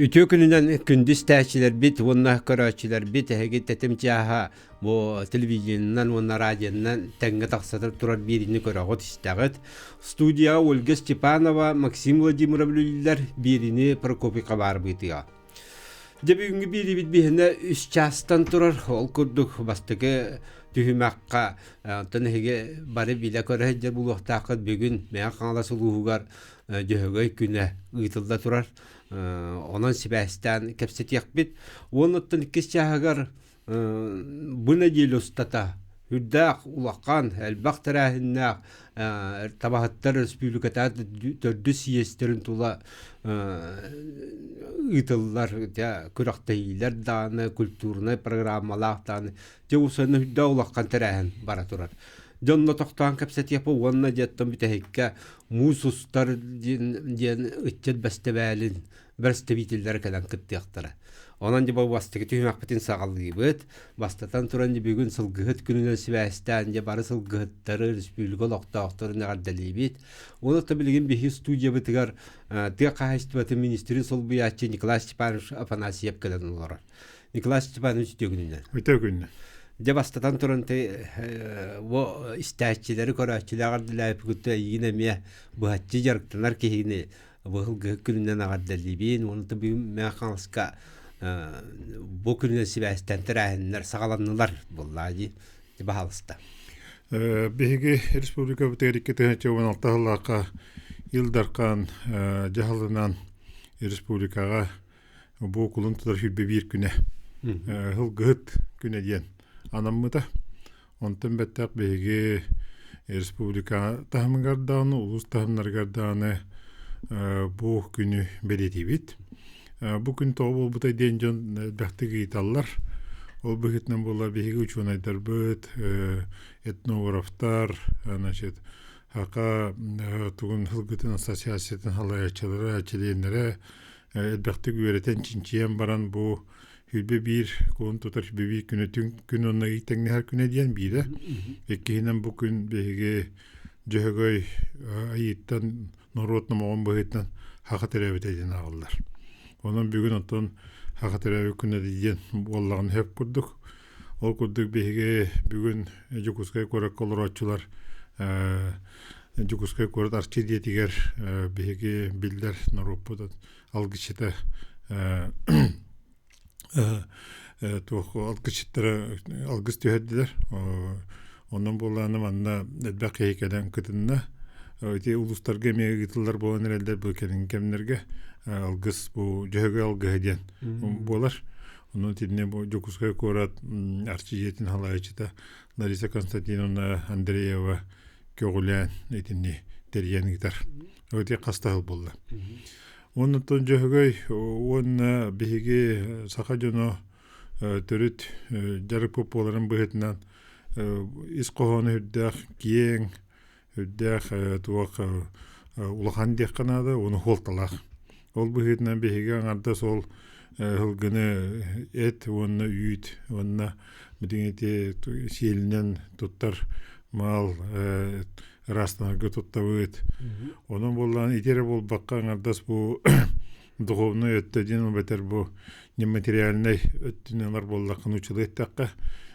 Үтүө күнүнэн күндү истээччилэрбит уонна көрөөччүлэрбит эһиги тэтим чааһа бу телевидениенэн уонна радионан тэҥҥэ тахса турар биэриини көрөҕүт, истэҕит. Студияҕа Ольга Степанова, Максим Владимиров үлэлииллэр, биэриини Прокопий Хабарбыытыга. Дьэ бүгүҥҥү биэриибит биһинэ үс чаастан турар. Ол курдук бастакы түһүмэххэ оттон эһиги бары билэ-көрө сылдьар буолуохтааххыт бүгүн Мэҥэ Хаҥалас улууһугар Дьөһөгөй күнэ ыытылла турар. Онон сибээстээн кэпсэтиэхпит. Уонна оттон иккис чааһыгар бу нэдиэлэ устата үрдээх улахан, элбэх тэрээһиннээх табаһыттар өрөспүүбүлүкэтээҕи төрдүс съезтэрин тула ыытыллар күрэхтэһиилэр даҕаны, культурнай программалаах даҕаны дьэ усаны үрдээх улахан тэрээһин бара турар. Дьонно тохтоон кэпсэтиэхпит уонна дьэттэн бүтэһиккэ муус устар диэн, диэн ыччат бэстэбээлин бэрэстэбиитэллэрэ кэлэн кыттыахтара. Онон дьэ бастакы түһүмэхпитин саҕалыыбыт. Бастатан туран дьэ бүгүн сылгыһыт күнүнэн сибээстээн дьэ бары сылгыһыттары, республика олохтоохторун эҕэрдэлиибит. Уонна билигин биһиги студиябытыгар тыа хаһаайыстыбатын министрин солбуйааччы Николай Степанович Афанасьев кэлэн олорор. Николай Степанович үтүө күнүнэн. Үтүө күнүнэн. Дьэ бастатан туран бу истээччилэри көрөөччүлэри эҕэрдэлээбиппит эйигин эмиэ быһаччы дьарыктанар киһини быһылгы күнүнэн эҕэрдэлиибин уонна бүгүн Мэҥэ Хаҥаласка бу күнүнэн сибээстээн тэрээһиннэр саҕаланнылар буоллаа дии баһаалыста. Биһиги республикабытыгар 2016 сыллаахха Ил Дархан дьаһалынан республикаҕа бу кулун тутар 21 күнэ Һылгыһыт күнэ диэн анаммыта. Онтон бэттэх биһиги республика таһымыгар даҕаны, улуус таһымнарыгар даҕаны бу күнү бэлиэтиибит. Бу күн тоҕо буолбутай диэн дьон элбэхтик ыйыталлар. Ол быһыытынан буолла биһиги учуонайдарбыт, этнографтар, значит, Хака тугун сылгытын ассоциациятын салайааччылара, чилиэннэрэ элбэхтик үөрэтэн чинчийэн баран бу Хүлбэ биир кулун тутар хүлбэ биир күнэ күн уонна ый тэҥнэһэр күнэ диэн биирэ. Иккиһинэн бу күн биһиги Дьөһөгөй айыыттан норуот номоҕун быһыытынан хаха төрөөбүтэ диэн ааҕыллар. Онон бүгүн оттон хаха төрөөбүт күнэ диэн буоллаҕына сөп курдук. Ол курдук биһиги бүгүн Дьокуускай куоракка олорооччулар Дьокуускай куорат Арчы дьиэтигэр биһиги биллэр норуоппут алгысчыта туох алгысчыттара алгыс түһэрдилэр. Онон буоллаҕына манна элбэх киһи кэлэн кытынна. Ити улуустарга эмиэ ыытыллар буолан эрэллэр бу кэлин кэмнэргэ алгыс бу Дьөһөгөй алгыһа диэн буолар. Онон итиннэ бу Дьокуускай куорат Арчы дьиэтин салайааччыта Лариса Константиновна Андреева көҕүлээн итинни тэрийэн ыытар. Ити хаста сыл буолла. Оннуттан Дьөһөгөй уонна биһиги саха дьоно төрүт дьарыкпыт буоларын быһыытынан ис хоһооно үрдээх киэҥ, үрдээх туох улахан диэххэ наада уонна суолталаах. Ол быһыытынан биһиги аҥардас ол сылгыны эт уонна үүт уонна билигин ити сиэлинэн туттар маал ыраастанарга туттабыт. Онон буоллаҕына ити эрэ буолбакка аҥардас бу духовнай өттө диэн эбэтэр бу нематериальнай өттүнэн ылар буоллаххына учулуй эттэххэ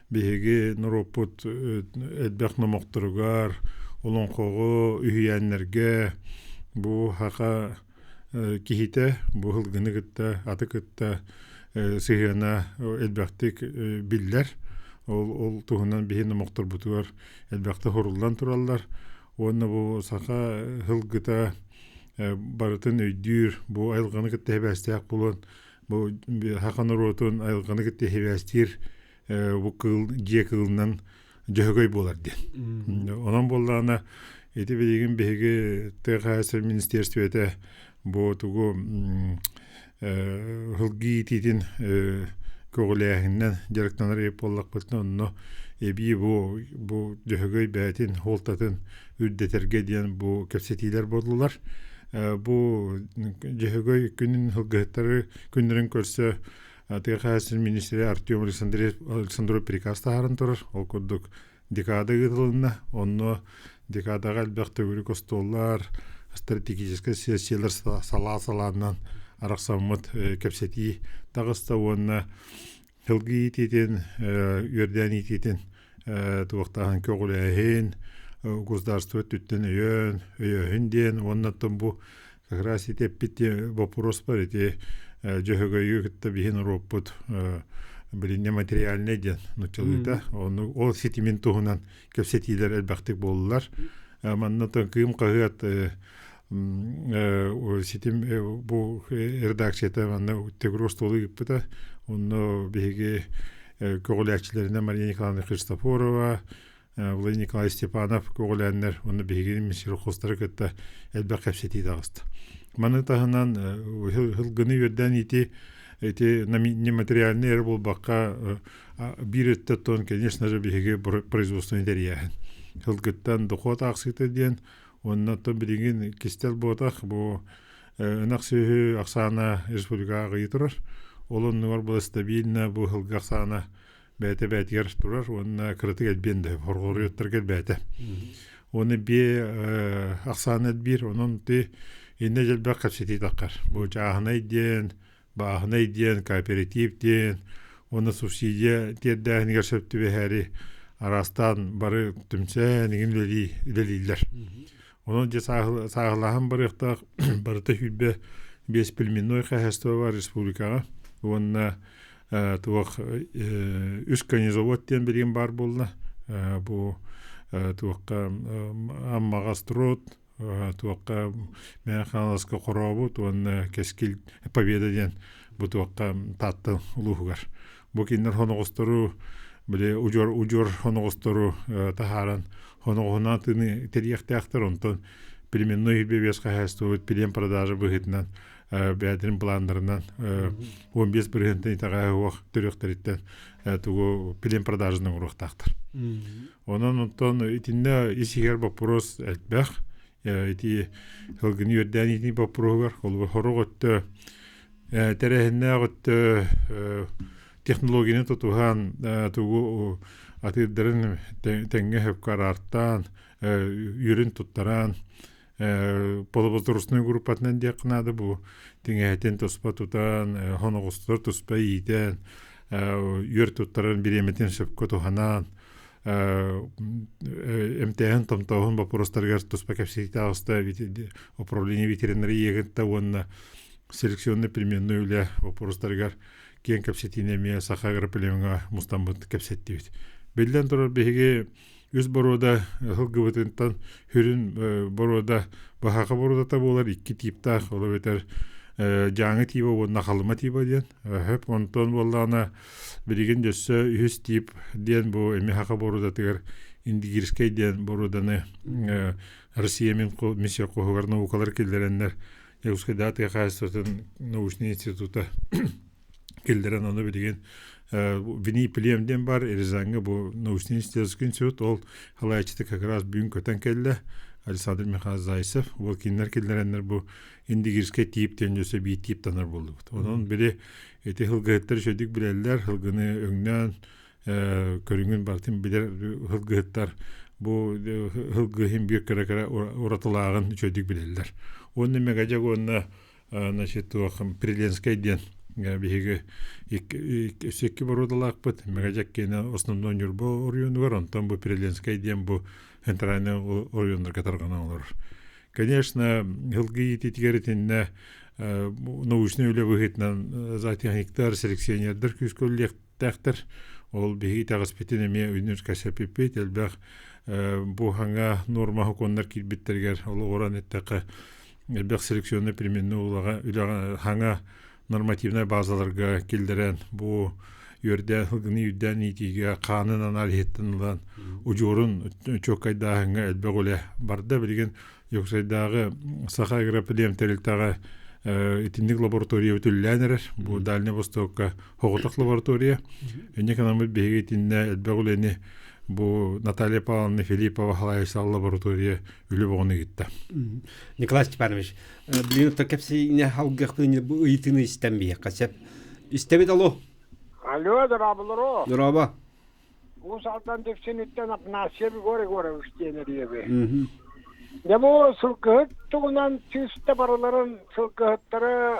биһиги норуоппут элбэх номохторугар, олоҥхоҕо, үһүйээннэргэ бу саха киһитэ бу сылгыны кытта, аты кытта сыһыана элбэхтик биллэр. Ол, ол туһунан биһи номохторбутугар элбэхтик суруллан тураллар. Уонна бу саха сылгыта барытын өйдүүр, бу айылҕаны кытта сибээстээх буолан, бу саха норуотун айылҕаны кытта сибээстиир бу кыыл дьиэ кыылынан дьөһөгөй буолар диэн. Онон буоллаҕына ити билигин биһиги тыа хаһаайыстыбатын министиэристибэтэ бу тугу сылгы иитиитин көҕүлээһининэн дьарыктанар эбит буоллахпытына онно эбии бу бу дьөһөгөй бэйэтин суолтатын үрдэтэргэ диэн бу кэпсэтиилэр буоллулар. Бу дьөһөгөй күнүн сылгыһыттары күннэрин көрсө тыа хаһаайыстыбатын министрэ Артем Александров приказ таһааран турар. Ол курдук декада ыытылынна. Онно декадаҕа элбэх төгүрүк остуоллар, стратегическай сессиялар салаа-салааннан арахсаммыт кэпсэтии таҕыста уонна сылгы иитиитин, үөрдээн иитиитин туохтааһын көҕүлээһин, государство өттүттэн өйөөн, өйөөһүн диэн уонна оттон бу как раз ити эппит боппуруос бар ити дьөһөгөйү кытта биһи норуоппут билинне материальнай диэн нуччалыыта ону ол ситимин туһунан кэпсэтиилэр элбэхтик буоллулар манна кыым хаһыат ситим бу редакцията манна төгүрүк остуолу ыыппыта онно биһиги көҕүлээччилэринэн Мария Николаевна Христофорова Владимир Николаевич Степанов көҕүлээннэр уонна биһиги минсельхозтары кытта элбэх кэпсэтии таҕыста. Маны таһынан сылгыны үөрдээн ити ити нематериальный эрэ буолбакка биир өттөттөн конечно же биһиги производствоны тэрийээһин. Сылгыттан дохуот аахсыыта диэн уонна оттон билигин кистэл буотах бу ынах сүөһү ахсаана республикаҕа аҕыйыы турар. Ол оннугар бу стабильно бу сылгы ахсаана бэйэтэ бэйэтигэр турар уонна кыратык элбиэн да хорҕоруйуттарга элбээтэ. Уонна биэ ахсаана элбиир, онон ти иннэ дьэлбэх кэпсэтии таххар. Бу чааһынай диэн, бааһынай диэн, кооператив диэн уонна субсидия тиэрдээһинигэр сөп түбэһээри араастаан бары түмсэн игин үлэлии үлэлииллэр. Онон дьэ сааһылааһын барыахтаах барыта 25 племенной хаһаайыстыба бар республикаҕа уонна туох үс конезавод диэн билигин баар буолла. Бу туохха Аммаҕа Строд, туохха Мэҥэ Хаҥаласка Хорообут уонна Кэскил Победа диэн бу туохха Таатта улууһугар. Бу кинилэр хоноҕостору били удьуор удьуор хоноҕостору таһааран хоноҕоһунан тыыны тэрийиэхтээхтэр онтон племенной биэс хаһаайыстыбабыт плем продажа быһыытынан бэйэтин планнарынан 15 бырыһыантан итэҕэһэ суох төрүөхтэриттэн тугу плем продажаны оҥоруохтаахтар. Онон онтон итиннэ ис иһигэр боппуруос элбэх. Ити сылгыны үөрдээн итини боппуруоһугар холобур хорук өттө тэрээһиннээх өттө технологияны тутуһан тугу атыырдарын тэҥҥэ сөпкө араартаан үөрүн туттаран полувозрастной группатынан диэххэ наада бу тиҥэһэтин туспа тутан хоноҕостор туспа иитэн үөр туттаран бириэмэтин сөпкө туһанан эмтээһин томтооһун боппуруостарыгар туспа кэпсэтии таҕыста управление ветеринарии кытта уонна селекционный племенной үлэ боппуруостарыгар киэҥ кэпсэтиини эмиэ саха агроплемҥа мустаммыт кэпсэттибит. Биллэн турар биһиги үс боруода сылгыбытыттан сүрүн боруода баһака боруодата буолар икки тииптаах ол эбэтэр дьааҥы тииба уонна халыма тииба диэн хөп онтон буоллаҕына билигин өссө үһүс тиип диэн бу эми хака боруодатыгар индигирскэй диэн боруоданы Россия миссия хоһугар наукалар киллэрэннэр Якутскайдааҕы тыа хаһаайыстыбатын научнай института киллэрэн ону билигин Вини Плем диэн бар Рязаньга бу научный исследовательский институт ол халаайчыта как раз бүгүн көтөн кэллэ Александр Михайлович Зайцев ол кинилэр киллэрэннэр бу индигирскэй тиип диэн өссө биир тииптанар буоллубут. Онон били ити сылгыһыттар үчүгдүк билэллэр, сылгыны өҥнөөн көрүҥүн барытын билэр сылгыһыттар бу сылгыһын биир кыра-кыра уратылааҕын үчүгдүк билэллэр. Уонна Мегадьак уонна значит туох Приленскэй диэн биһиги икки боруодалаахпыт Мегадьак киэнэ основной Ньурба оройуонугар онтон бу Приленскэй диэн бу центральный оройуоннарга тарҕанан олорор. Конечно, сылгы иитиитигэр итиннэ научнай үлэ быһыытынан зоотехниктар, селекционердар күүскэ үлэлиэхтээхтэр. Ол биһиги итэҕэспитин эмиэ үнүр кэсэппиппит. Элбэх бу хаҥа нуорма сокуоннар киирбиттэригэр олоҕуран эттэххэ, элбэх селекционный племенной үлэҕэ хаҥа нормативнай базаларга киллэрэн бу үөрдээн сылгыны үүрдээн иитиигэ хаанын аналиһыттан ылан удьуорун чуоккайдааһыҥҥа элбэх үлэ барда билигин Дьокуускайдааҕы Саха агроплем тэрилтэҕэ итинник лаборатория үтүллээн эрэр бу Дальний Востокка соҕотох лаборатория инньэ гынаммыт биһиги итиннэ элбэх үлэни бу Наталья Павловна Филиппова халайсал лаборатория үлэ боҕун ыытта. Николай Степанович, билигин кэпсиине халгыахпын бу ыйытыыны истэн биһиэххэ сөп. Истэбит алло. Алло, дорооболоро. Дорообо. Уус Алдан Дүпсүнүттэн Афанасьев Егор Егорович диэн эрийэбин. Дьэ бу сылгыһыт тугунан чыыста барыларын сылгыһыттары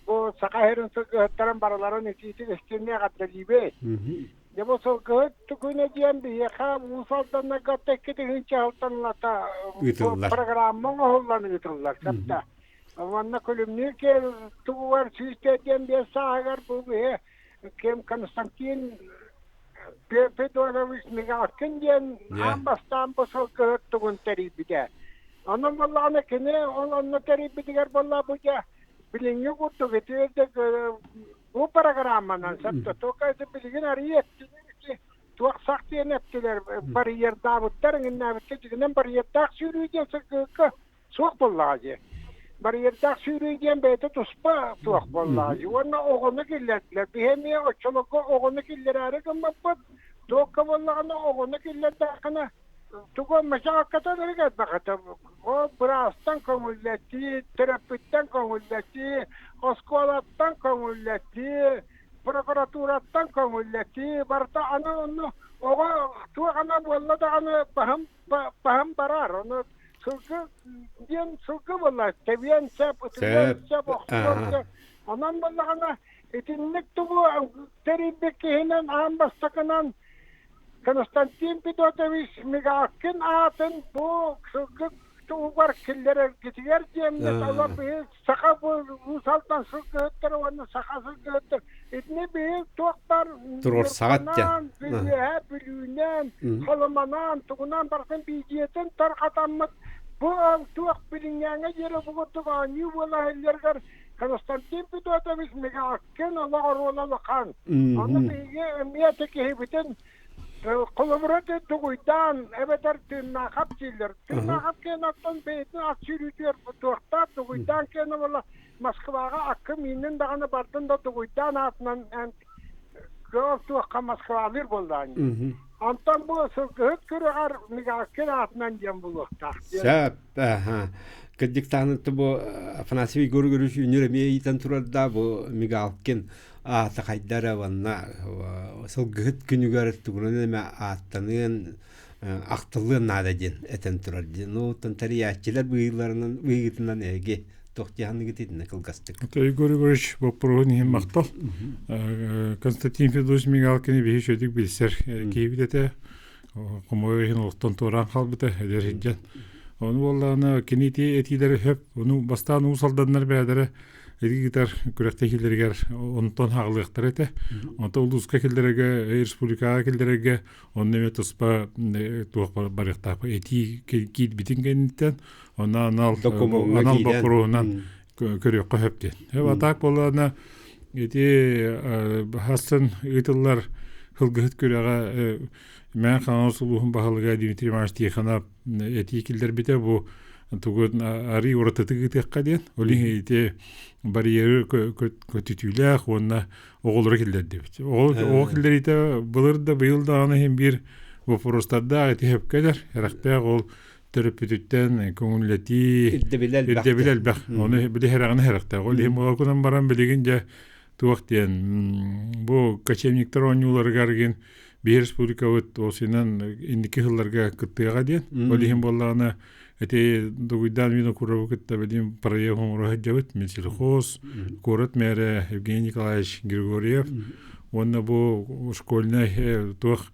Бу саха сирин сылгыһыттарын барыларын итиитик истинни эҕэрдэлиибит. Дьэ бу сылгыһыт күнэ диэн биһиэхэ Уус Алданнарга 2 тыһыынча сылтан ылата Ыытыллар. Программа оҥоһуллан ыытыллар. Сөптө. Уонна Күлүмнүүр тугугар 145 сааһыгар бу биһи ким Константин Федорович Мигалкин диэн аан бастаан бу сылгыһыт тугун тэрийбитэ. Онон буоллаҕына кини ол онно тэрийбитигэр буолла бу дьэ билиҥҥи курдук ити бу программанан сөптө только это билигин арыйа эттилэр туох сах диэн эттилэр барьердаабыттар иҥиннээбиттэр дьигинэн барьердаах сүүрүү диэн сылгыһыкка суох буоллаҕа дии. Барьердаах сүүрүү диэн бэйэтэ туспа туох буоллаҕа дии. Уонна оҕону киллэрдилэр. Биһи эмиэ оччолорго оҕону киллэрээри гыммыппыт. Туохха буоллаҕына оҕону киллэрдэххинэ тугу мачаакката элбэх этэ. Ол быраастан көҥүллэтии, төрөппүттэн көҥүллэтии, оскуолаттан көҥүллэтии, прокуратураттан көҥүллэтии барыта аны онно оҕо туох ана буолла даҕаны баһым баһым барар. Ону сылгы диэн сылгы буолла тэбиэн сөп, ытыан сөп, охсуон сөп. Онон буоллаҕына итинник тугу тэрийбит киһинэн аан бастакынан Константин Федотович Мигалкин аатын бу сылгы туһугар киллэрэргитигэр диэммит олор биһи саха бу Уус Алдан сылгыһыттара уонна саха сылгыһыттар итини биһи туох баар Туруорсаҕыт диэн. Бүлүүһэ Бүлүүнэн, Халыманан, тугунан барытын биидьийэтин тарҕатаммыт бу туох билиҥҥээҥҥэ диэри бу курдук оонньуу буола иһиллэригэр Константин Федотович Мигалкин олох оруола улахан. Ону биһиги эмиэ ити киһибитин холобура дугуйдаан эбэтэр тыыннаахап дииллэр. Тыыннаахап киэн оттон бэйэтин ат сүүрүүтүгэр туохтаах дугуйдаан киэнэ буолла Москваҕа акка мииннин даҕаны бардын да дугуйдаан аатынан кыал туохха Москвалыыр буоллаҕын. Онтон бу сылгыһыт күрэҕэр Мигалкин аатынан диэн булуохтаах диэн. Сөп. Кырдьыктаан бу Афанасий Егорович үнүр эмиэ ыйытан турар да бу Мигалкин аата хайдара уонна сылгыһыт күнүгэр тугунан эмэ ааттаныан ахтыллыан наада диэн этэн турар диэн. Ну, оттон тэрийээччилэр быһыыларынан быһыытынан эһиги туох дьаһаныгыт итиннэ кылгастык. Егор Егорович боппуруоһун иһин махтал. Константин Федорович Мигалкины биһи үчүгүйдүк билсэр киһибит этэ. Хомойуох иһин олохтон туораан хаалбыта эдэр сылдьан. Ону буоллаҕына кини ити этиилэри сөп, ону бастаан Уус Алданнар бэйэлэрэ ити гитар күрэхтэһиилэригэр онтон хаалыахтара этэ. Онтон улууска киллэрэргэ, республикаҕа киллэрэргэ онно эмиэ туспа туох барыахтаах этии киирбитин кэнниттэн онно анал анал боппуруоһунан көрүөххэ сөп диэн. Атаак буоллаҕына ити хасын ыытыллар сылгыһыт күрэҕэ Мэҥэ Хаҥалас улууһун баһылыга Дмитрий Иванович Тихонов этии киллэрбитэ бу тугун арыы уратытык ыытыахха диэн. Ол иһин ити барьеры көтүтүүлээх уонна оҕолору киллэрдибит. Оҕо киллэриитэ былыр да быйыл даҕаны иһин биир вопростардаах ити сөпкө эрэхтээх ол төрөппүтүттэн көҥүллэтии ирдэбил элбэх. Ону били хэрэҕинэ хэрэхтээх. Ол иһин буолан баран билигин дьэ туох диэн бу кочевниктар оонньууларыгар гин биир республикабыт осинан инники сылларга кыттыаҕа диэн. Ол иһин буоллаҕына эти Дугуйдаан Винокурову кытта билим проект оҥоро сылдьабыт. Минсельхоз, куорат мэрэ Евгений Николаевич Григорьев уонна бу школьнай туох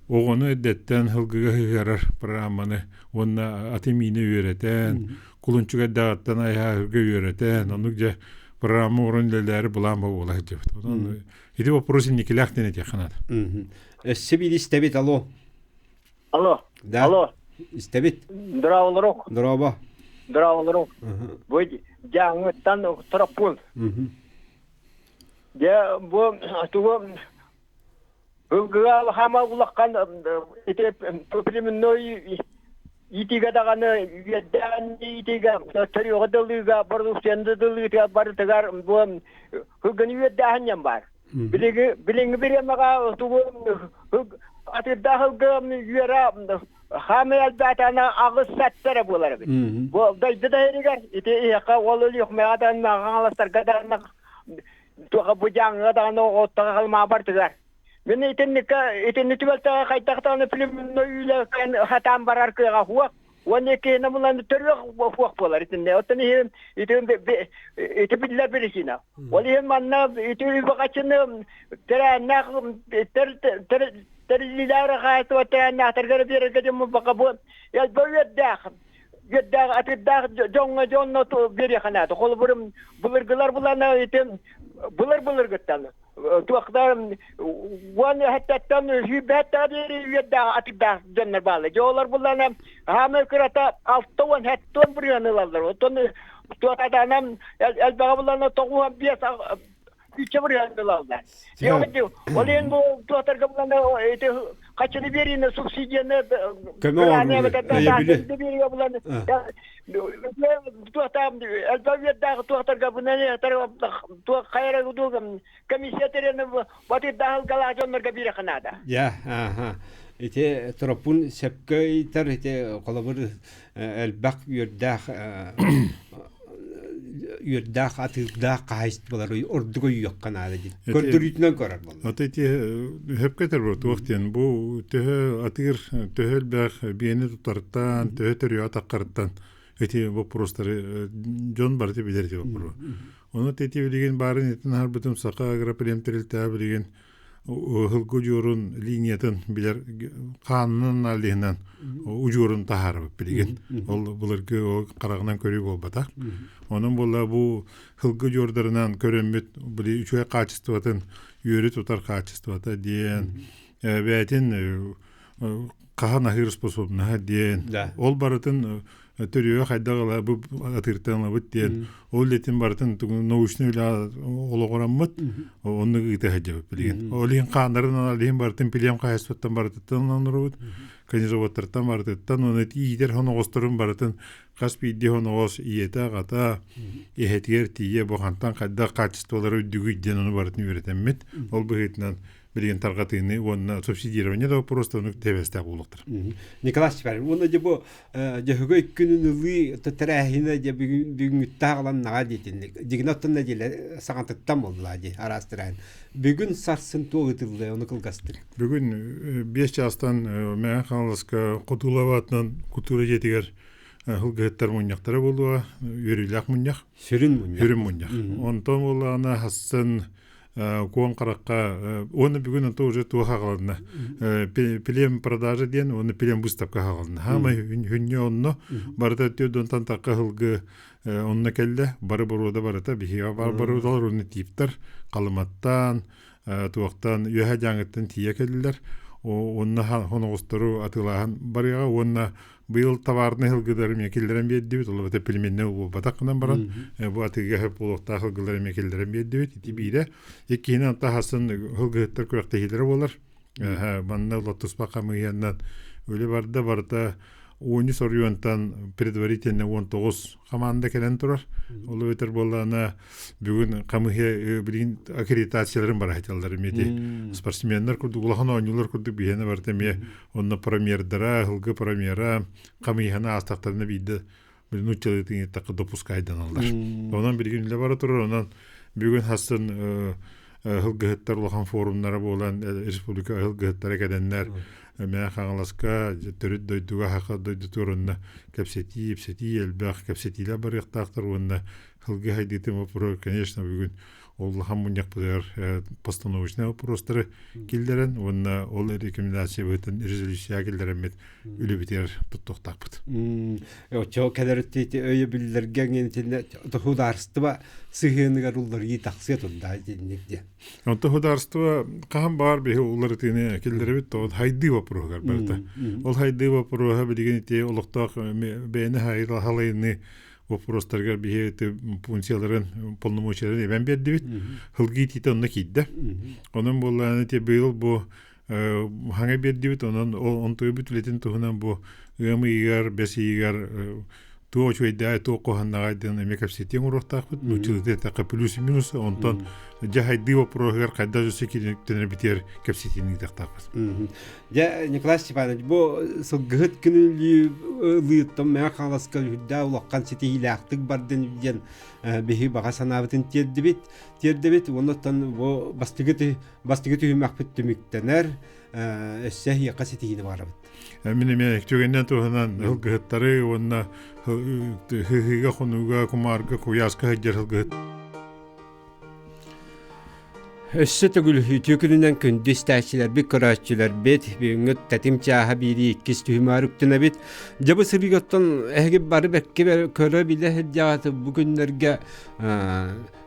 оҕону эрдэттэн сылгыга сыһыарар программаны уонна аты миинэ үөрэтэн, кулунчук эрдэҕиттэн айаһыырга үөрэтэн, оннук дьэ программа оҥорон үлэлээри былаан буола сылдьыбыт. Онон ити вопрос инникилээх диэн этиэххэ наада. Өссө биир истэбит, алло. Алло. Да. Алло. Истэбит. Здраволорок. Здорово. Здраволорок. Бу дьааҥыттан Тороппун. Дьэ бу тугу Ылгыга хаама улахан ити племенной иитиигэ даҕаны үөрдээн иитиигэ төрүөҕү дылыыга бородууксуйаны да дылыытыгар барытыгар бу ылгыны үөрдээһин диэн баар. Билиги билиҥҥи бириэмэҕэ тугу атыырдаах ылгы үөрэ хаамай элбээтаана аҕыс сэттэ эрэ буолар эбит. Бу дойду да иһигэр ити иһэхэ ол Өлүөхүмэҕэ даҕаны Хаҥаластарга даҕаны туоха бу дьааҥыга даҕаны оҕоттоҕо халымаа бардыгар. Мин итинникке итинни түбэлтэҕэ хайдах даҕаны племенной үлэ хатаан барар кыаҕа суох. Уонна иккиһинэн булан төрүөх буох буолар итиннэ. Оттон иһин ити ити биллэр причина. Ол иһин манна ити үбэҕаччыны тэрээннээх тэриллиилээх хаһаайыстыба тэрээннээхтэргэ биэрэргэ диэн баха бу элбэх үөрдээх үөрдээх атыырдаах дьоҥҥо дьонно биэриэхэ наада. Холобур былыргылар булана ити былыр былыргыттан туохтар уон өһөттөттөн сүүрбэттэ диэри үөрдээх атыырдаах дьоннор бааллар. Дьэ олор буллана хаамай кырата 60 бырыһыан ылаллар. Оттон туотатанан элбэҕи буллана 95 үччэ бырыһыан ылаллар. Ол иһин бу туотарга буллана ити хачыны биэриини субсидияны көмө өйөбүлү биэриигэ булан элбэх үөрдээх туохтарга туох хайара комиссия тэрийэн батырдаах дьоннорго биэрэххэ наада. Я, аха. Ити троппун сөпкө ыйтар ити холобур элбэх үөрдээх үөрдээх атыырдаах хаһаайыстыбалар ордук өйүөххэ наада диэн көрдөрүүтүнэн көрөр буолла. Ата ити хөпкө этэр туох диэн бу төһө атыыр төһө элбэх биэни тутартан төһө төрүө атаххарыттан ити вопростары дьон барыта билэр ити вопрос. Ону ити билигин баарын итин аһарбытым Саха агропрем тэрилтэҕэ билигин ыһылгы удьуорун линиятын билэр хаанынан аналиһынан удьуорун таһаарабыт билигин. Ол былыргы ол хараҕынан көрүү буолбатах. Онон буолла бу һылгы удьуордарынан көрөммүт били үчүгэй хаачыстыбатын үөрү тутар хаачыстыбата диэн бэйэтин хаһан аһыыр способнаһа диэн ол барытын төрүө хайдах ыла бу атыыртан ылабыт диэн ол үлэтин барытын научный үлэ олоҕураммыт оннук ыыта сылдьабыт билигин ол иһин хааннарын аналиһин барытын пилиэм хаһаайыстыбаттан барытыттан оноробут конезаводтартан барытыттан уонна иитэр хоноҕосторун барытын хас биирдии хоноҕос ийэтэ аҕата эһэтигэр тиийэ бу хантан хайдах качестволара үрдүгүй диэн ону барытын үөрэтэммит ол быһыытынан билигин тарҕатыыны уонна субсидирование да вопроста оннук тэбэстээх буолуохтар. Николай Степанович, уонна дьэ бу дьөһөгөй күнүн ылыы тэрээһинэ дьэ бүгүҥҥүттэ аҕаланнаҕа диэтинник. Дьигинэ оттон нэдиэлэ саҥатыттан буолла дии араас тэрээһин. Бүгүн сарсын туох ыытыллыа ону кылгастык. Бүгүн 5 чаастан Мэҥэ Хаҥаласка Хотуулаба атынан культура дьиэтигэр һылгыһыттар мунньахтара буолуоҕа, үөрүүлээх мунньах. Сүрүн мунньах. Сүрүн мунньах. Онтон буоллаҕына хассын куон харахха уонна бүгүн онто уже туох аҕалынна плем продажа диэн уонна плем выставка аҕалынна хаамай хүнньэ онно барыта түөрдонтон такка һылгы онно кэллэ бары боруода барыта биһиэхэ бар боруодалар уонна типтэр халыматтан туохтан үөһэ дьааҥыттан тиийэ кэллилэр уонна хоноҕостору атыылааһын барыаҕа уонна Быйыл товарнай һылгыдары эмиэ киллэрэн биэрдибит, ол эбэтэр пельменнэй буолбатах гынан баран, бу атыыга сөп буолуохтаах һылгылары эмиэ киллэрэн биэрдибит. Ити биирэ. Иккиһинэн таһасын һылгыһыттар күрэхтэһиилэрэ буолар. Манна туспа хамыыһыйаннан үлэ барда, барыта 13 оройуонтан предварительно 19 хамаанда кэлэн турар. Ол эбэтэр буоллаҕына бүгүн хамыһыа билигин аккредитацияларын бара сылдьаллар эмиэ спортсменнар курдук улахан оонньуулар курдук биһиэнэ барыта эмиэ онно премьердара һылгы премьера хамыйыһаны аастахтарына биирдэ нууччалыы тыҥыттахха допускайданаллар. Онон билигин үлэ бара турар, онон бүгүн хассын һылгыһыттар улахан форумнара буолан республика һылгыһыттара кэлэннэр Мэҥэ Хаҥаласка төрүт дойдуга хаха дойду туорунна кэпсэтии, ипсэтии элбэх кэпсэтиилэр барыахтаахтар уонна һылгы хайдыытын вопроһу конечно бүгүн улахан мунньахпытыгар постановочнай вопростары киллэрэн уонна ол рекомендация быһыытын резолюция киллэрэммит үлэбитигэр туттуохтаахпыт. Оччо кэлэр өйөбүллэргэ худаарыстыба сыһыаныгар уларыйыы тахсыа турда итинник диэн. Онто худаарыстыба хаһан баар биһи уларытыыны киллэрэбит то хайдыы вопроһугар барыта. Ол хайдыы вопроһа билигин ити олохтоох бэйэни халайыны вопростарыгар биһи функцияларын полномочияларын эбэн биэрдибит. Хылгыы итиитэ онно киирдэ. Онон буоллаҕына ити быйыл бу хаҥа биэрдибит, онон онтуйбут үлэтин туһунан бу ыам ыйыгар, бэс ыйыгар Туох үчүгэйдээҕи, туох куһаҕаннааҕый диэн эмиэ кэпсэтиэн оҥоруохтаахпыт. Нууччалыы эттэххэ плюс и минус. Онтон дьэ хайдыы боппуруоһугар хайдах өссө киирэн кэпсэтиини ыытыахтаахпыт. Дьэ, Николай Степанович, бу сылгыһыт күнүлүү ылыыттан Мэҥэ Хаҥаласка үрдээх улахан ситиһиилээхтик бардын диэн биһи баҕа санаабытын тиэрдибит. Тиэрдибит. Оннуттан бу бастакы бастакы түһүмэхпит түмүктэнэр. Өссө эһиэхэ ситиһиини баҕарабыт. Мин эмиэ түгэннэн туһанан ылгыһыттары уонна хыһыыга, хонууга, кумаарга, куйааска сылдьар ылгыһыт Өссө төгүл үтүө күнүнэн күндү истээччилэрбит, көрөөччүлэрбит, бүгүҥҥү тэтим чааһа биирии иккис түһүмээр үктэнэбит. Дьэ бу сырыыгаттан эһиги бары бэркэ көрө-билэ сылдьаҕыт бу күннэргэ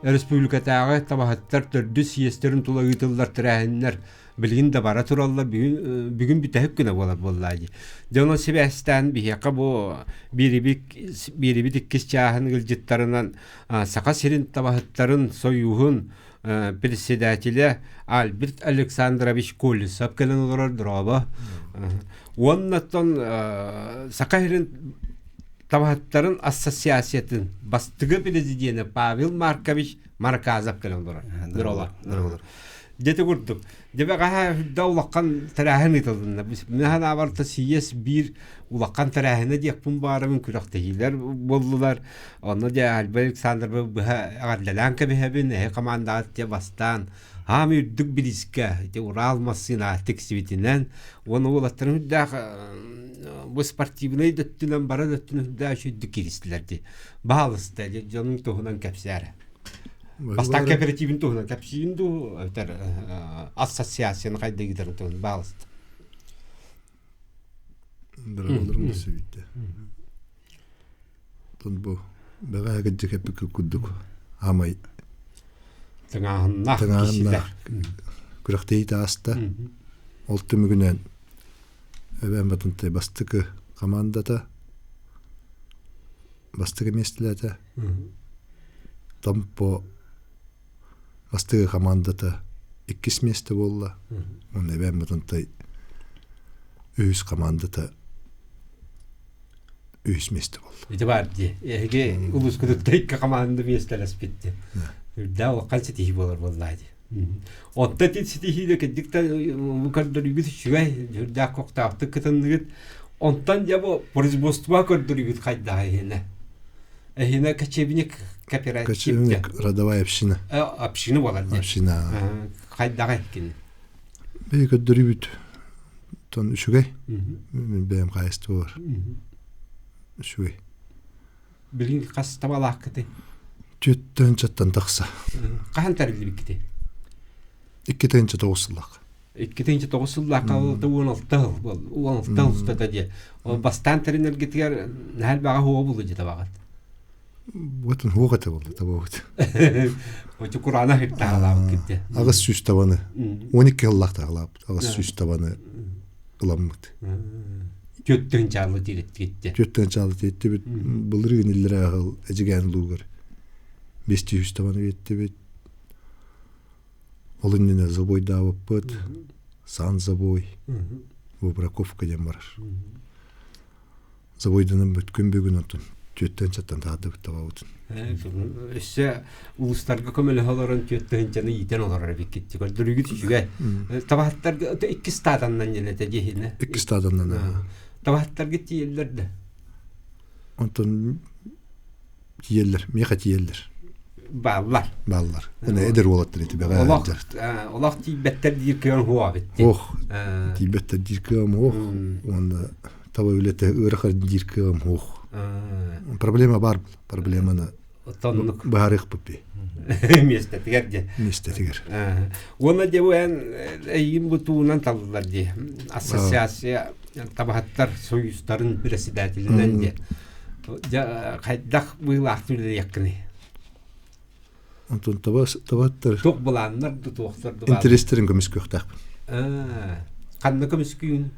республикатааҕы табаһыттар төрдүс съезтэрин тула ыытыллар тэрээһиннэр билигин да бара тураллар бүгүн бүгүн бүтэһик күнэ буолар буоллаа дии. Дьэ онон сибээстээн биһиэхэ бу биэрибит биэрибит иккис чааһын ыалдьыттарынан Саха сирин табаһыттарын сойууһун председателэ Альберт Александрович Колесов кэлэн олорор дорообо. Уоннаттан Саха сирин табаһыттарын ассоциациятын бастыгы президенэ Павел Маркович Марказов кэлэн олорор. Дороолор. Дороолор. Дьэ курдук. Дьэ бэҕэһээ үрдэ улахан тэрээһин ыытылынна. Мин санаабар сийиэс биир улахан тэрээһинэ диэхпин баарабын күрэхтэһиилэр буоллулар. Онно дьэ Альберт Александровы быһа эҕэрдэлээн кэбиһэбин. Эһи командаҕыт дьэ бастаан аам үрдүк бириискэ ити Урал массыына тиксибитинэн уонна уолаттарын үрдээх бу спортивнай да өттүнэн бары да өттүнэн үрдээх үчүгдүк кииристилэр дии. Баһаалыста дьонуҥ туһунан кэпсээр. Бастаан кооперативин туһунан кэпсиин дуу, эбэтэр ассоциацияны хайда ыытарын туһунан баалыста. Дороголорум сөбүттэ. Тон бу бэҕэһээ кырдьык эппиккэ курдук аамай тыҥааһыннаах тыҥааһыннаах күрэхтэһии ааста. Ол түмүгүнэн Эбээн Батынтай бастакы командата бастакы миэстэлээтэ. Томпо бастакы командата иккис миэстэ буолла. Уонна Эбээн Батынтай үһүс командата үһүс миэстэ буолла. Ити баар дии. Эһиги улуускутуттан икки команда миэстэлэспит дии. Үрдээх улахан ситиһии буолар буоллаа дии. Онто ити ситиһиилэ кырдьык да көрдөрүүгүт үчүгэй, сүрдээх көхтөөхтүк кытынныгыт. Онтон дьэ бу производство көрдөрүүгүт хайдаҕа иһинэ? Эһинэ кочевник кооператив. Кочевник родовая община. Община буолар дии. Община. Хайдаҕа кини? Бэйэ көрдөрүүбүт тон үчүгэй. Мин бэйэм хаайыстыба бар. Үчүгэй. Билигин хас табалаахкытый? Түөттэн тахса. Хаһан тэриллибиккитий? 2 9 сыллаах. 2 9 сыллаахха 16 сыл 16 сыл устата дии. Ол бастаан тэринэргитигэр наһаа элбэҕи хуо булу дии табаҕыт. Буотун хуох этэ буолла табабыт. Очу кураана хиттаалаабыт китте. 800 табаны 12 сыллаах таалаабыт. 800 табаны ыламмыт. Түөттүн чаалы тириттигитте. Түөттүн чаалы тириттибит. Былырыын иллэрэ аһыл эдьигээн луугар 500 табаны биэттибит. Ол иннинэ забойдаабыппыт. Сан забой. Выбраковка диэн барар. Забойданан бүткүн бүгүн онтон түөттэн чаттан таһардыбыт табабытын. Өссө улуустарга көмөлөһө олорон түөттүһүнчаны иитэн олорор эбиккит. Көрдөрүүгүт үчүгэй. Табаһыттарга икки стаатаннан дьэнэтэ дьиһинэ. Икки стаатаннан. Табаһыттарга тиийэллэр да. Онтон тиийэллэр, миэхэ тиийэллэр. Бааллар. Бааллар. Аны эдэр уолаттар ити бэҕэ Олох олох тиийбэттэр диир кыам хуо бит. Ох, тиийбэттэр диир кыам ох. Уонна таба үлэтэ ыарахан диир кыам ох. Проблема бар, проблеманы Тоннук. быһаарыахпыт би. Миэстэтигэр дьэ. Миэстэтигэр. Уонна дьэ бу эн эйигин бу туунан таллылар дии. Ассоциация табаһыттар союзтарын председателинэн дьэ. Дьэ хайдах быылаахты үлэлиэххиний? Онтон табаттар Туох былааннар да туохтар да интэриэстэрин көмүскүөхтээхпин. Ханна көмүскүүн?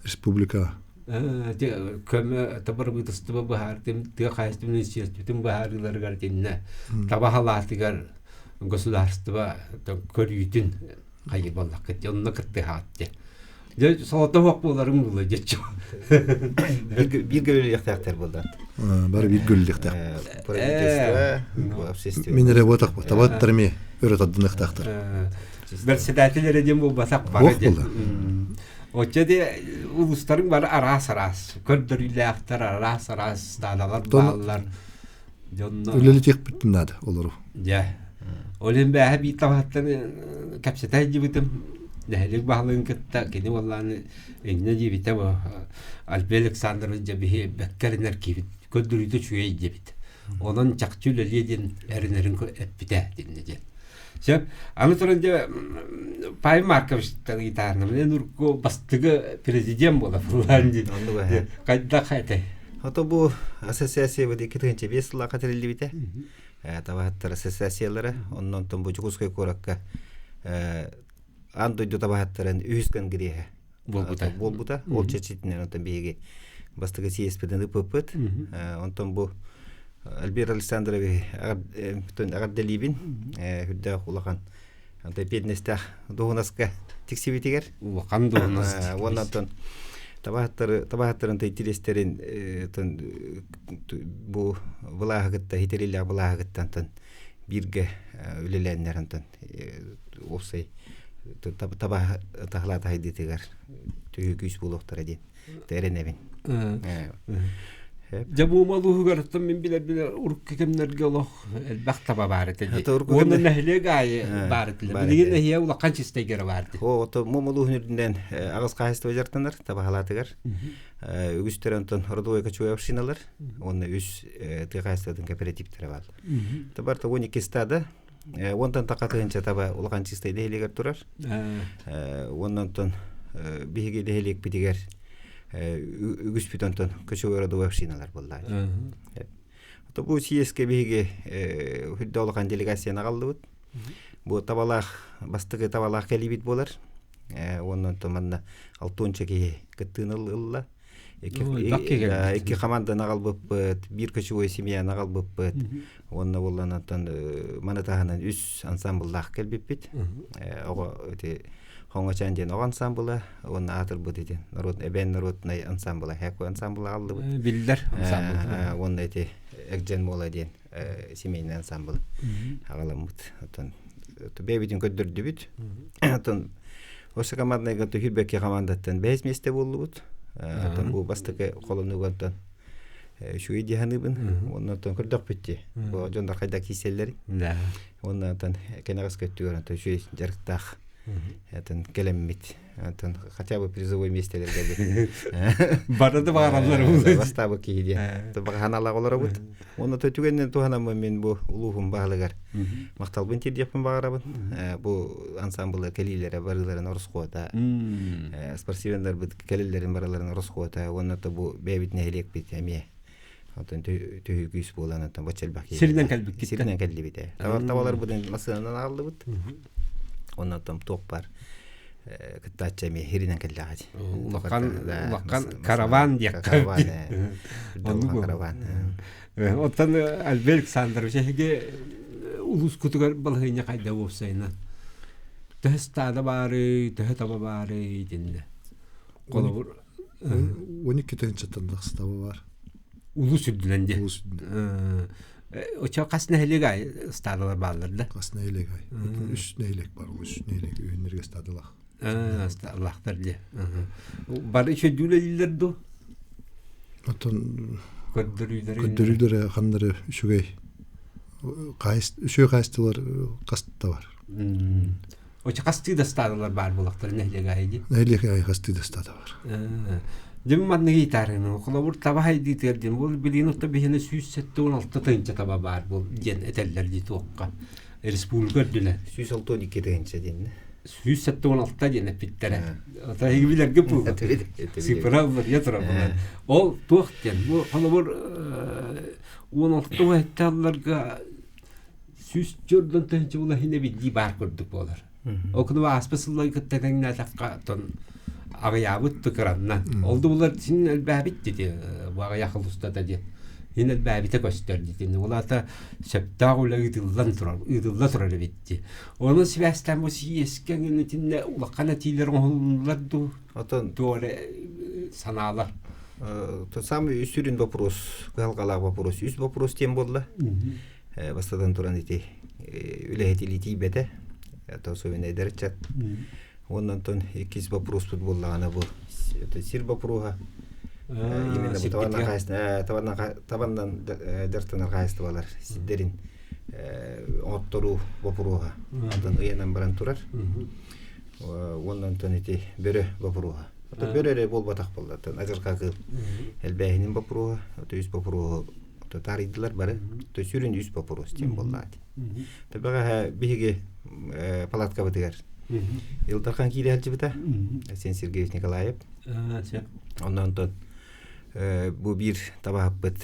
Республика. Көмө табарбыытыстыба быһаартым тыа хаһаайыстыбатын министерствотын быһаарыыларыгар итиннэ таба халаатыгар государство көрүүтүн хайы буоллаххыт онно кыттыһаат. Дьэ солото суох буоларым буолуо дьэччи. Бииргэ үлэлиэхтээхтэр буоллар. Бары бииргэ үлэлиэхтээх. Правительство, общественное. Мин эрэ буотах табаттар эмиэ өрө тардыныахтаахтар. Председатель эрэ диэн буолбатах бары диэн. Оччо де улуустарыҥ бары араас-араас көрдөрүүлээхтэр, араас-араас стадалар бааллар. Дьонно үлэлэтиэхпитин наада олору. Дьэ. Ол иһин бээһэ биир табаһыттан кэпсэтэ сылдьыбытым. Нэһилиэк баһылыгын кытта кини уоллааны инньэ диэбитэ бу Альберт Александрович дьэ биһи бэккэ эрэнэр киһибит көрдөрүүтэ үчүгэй диэбит. Онон чахчы үлэлиэ диэн эрэнэрин эппитэ диннэ диэн. Сөп. Аны туран дьэ Павел Марковичтан ыйытаарным. Эн урукку бастыгы президент буола фуллаан дии. Хайдах этэй? Ото бу ассоциация 2005 сыллаахха тэриллибитэ. Табаһыттар ассоциациялара. Оннон бу Дьокуускай куоракка аан дойду табаһыттарын үһүс конгреһа буолбута. Буолбута. Ол чэрчитинэн онтон биһиги бастакы съезпитин ыппыппыт. Онтон бу Альберт Александрович эҕэрдэлиибин. Үрдээх улахан онтон эпиэтинэстээх дуоһунаска тиксибитигэр. Улахан дуоһунас. Уонна онтон табаһыттары табаһыттарын тириэстэрин бу былааһы кытта хитерилээх былааһы кытта онтон бииргэ үлэлээннэр онтон уопсай таба таһлаата хайдыытыгар төһүү күүс буолуохтара диэн эрэнэбин. Дьэ бу малууһугар мин билэр билэр урукку кэмнэргэ олох элбэх таба баар этэ дии. Уонна нэһилиэк аайы баар этилэр. Билигин эһиэ улахан чистайгара баар этэ. О, ото мумулууһун үрдүнэн аҕыс хаһайыстыба дьарыктанар табаһалаатыгар. Үгүстэр онтон родовой кочевой общиналар уонна үс тыа хаһайыстыбатын кооперативтэрэ баар. Табарта 12 стада Уонтан тақа тыһынча таба улахан чистай нэһилиэгэр турар. Уонна онтон биһиги нэһилиэкпитигэр үгүспүт онтон кочевой родовой общиналар буолла. То бу съезкэ биһиги үрдэ улахан делегацияны аҕаллыбыт. Бу табалаах бастакы табалаах кэлиибит буолар. Уонна онтон манна алтуонча киһи кыттыыны ылла. Икки команданы аҕалбыппыт, биир кочевой семьяны аҕалбыппыт. Уонна буолланаттан маны таһынан үс ансамбллаах кэлбиппит. Оҕо ити Хоҥочоон диэн оҕо ансамбла уонна аатырбыт ити народ эбээн народнай ансамбла Хэку ансамбла аҕаллыбыт. Биллэр ансамбл. Уонна ити Экдьен Мола диэн семейный ансамбл аҕаламмыт. Оттон бэйэбитин көрдөрдүбүт. Оттон Осы командныйга түһүрбэкки командаттан бэһис миэстэ буоллубут. Оттон бу бастакы холонуугантан үчүгэй дии саныыбын. Уонна оттон көрдөхпүт дии. Бу дьоннор хайдах киирсэллэрин. Уонна оттон кэнэҕэс көттүгэр оттон үчүгэй дьарыктаах оттон кэлэммит. Оттон хотя бы призовой миэстэлэргэ Бары да баараллар бастаабыт киһи диэн. Баҕаһаналаах олоробут. Уонна түгэнинэн туһанаммын мин бу улууһум баһылыгар махталбын тиэрдиэхпин баҕарабын. Бу ансамблы кэлиилэрэ барыларын оросхуота, спортсменнарбыт кэлэллэрин барыларын оросхуота уонна то бу бэйэбит нэһилиэкпит эмиэ Онтон төһүү күүс буолан онтон боччо элбэх киһи. Сиринэн кэлбиккит. Сиринэн кэллибит. Табаларбытын массыынанан аҕаллыбыт. Онон туох бар кыттааччы эмиэ хиринэн кэллэҕэ Улахан улахан караван диэххэ. Улахан караван. Оттон Альберт Александрович эһиги улуускутугар балаһыанньа хайда уопсайынан? Төһө стада баарый, төһө таба баарый итиннэ. Холобур 12 тыһыынчаттан тахса таба бар. Улуус үрдүнэн диэ. Улуус үрдүнэн. Очо хас нэһилиэк аайы стадалар бааллар да? Хас нэһилиэк аайы. Үс нэһилиэк бар, үс нэһилиэк үһүннэргэ стадалаах. Стадалаахтар дии. Бары үчүгэй дуу? Оттон көрдөрүүлэрэ көрдөрүүлэрэ ханнары үчүгэй үчүгэй хаайыстылар хаста бар. Очо хастыы да стадалар баар буолахтар нэһилиэк аайы дии. Нэһилиэк аайы хастыы да стада бар. Дьим манныгы ыйытаарыны холобур таба хайдыытыгар диэн бұл билигин отто биһиэнэ 176 тыһыынча таба баар бул диэн этэллэр дии туохха республика үрдүнэн 162 тыһыынча диэн 176 диэн эппиттэрэ ото эһиги билэргэ бу цифра уларыйа турар ол туох диэн бу холобур 16 гектарларга 104 тыһыынча була иһинэ биллии баар курдук буолар. Ол курдук ааспыт сыллары кытта тэҥнээтэххэ оттон аҕыйаабыт тыкыранна. Ол да булар син элбээбит дии бу аҕыйах устата диэн. Ин элбээбитэ көстөр дитин. Ол аата сөптөөх үлэ ыытыллан турар, ыытылла турар эбит дии. Онон сибээстээн бу сийиэскэ итиннэ улахан этиилэр оҥоһуллар дуу? Отон Туох эрэ санаалар. То самый сүрүн вопрос, кыһалҕалаах вопрос, үс вопрос диэн буолла. Бастатан туран ити үлэһит илии тиийбэтэ. То особенно эдэр ыччат. Уонна онтон иккис вопроспут буоллаҕына бу сир боппуруоһа. Именно бу табаннан дьарыктанар хаһаайыстыбалар сирдэрин оҥотторуу боппуруоһа атын ыйанан баран турар. Уонна онтон ити бөрө боппуруоһа. Бөрө эрэ буолбатах буолла. Адьырҕа кыыл элбээһинин боппуруоһа, үс боппуруоһу таарыйдылар бары. Сүрүн үс боппуруос диэн буолла. Табаҕа биһиги палаткабытыгар Ил Дархан киирэ сылдьыбыта Арсен Сергеевич Николаев. Онон онтон бу биир табаһыппыт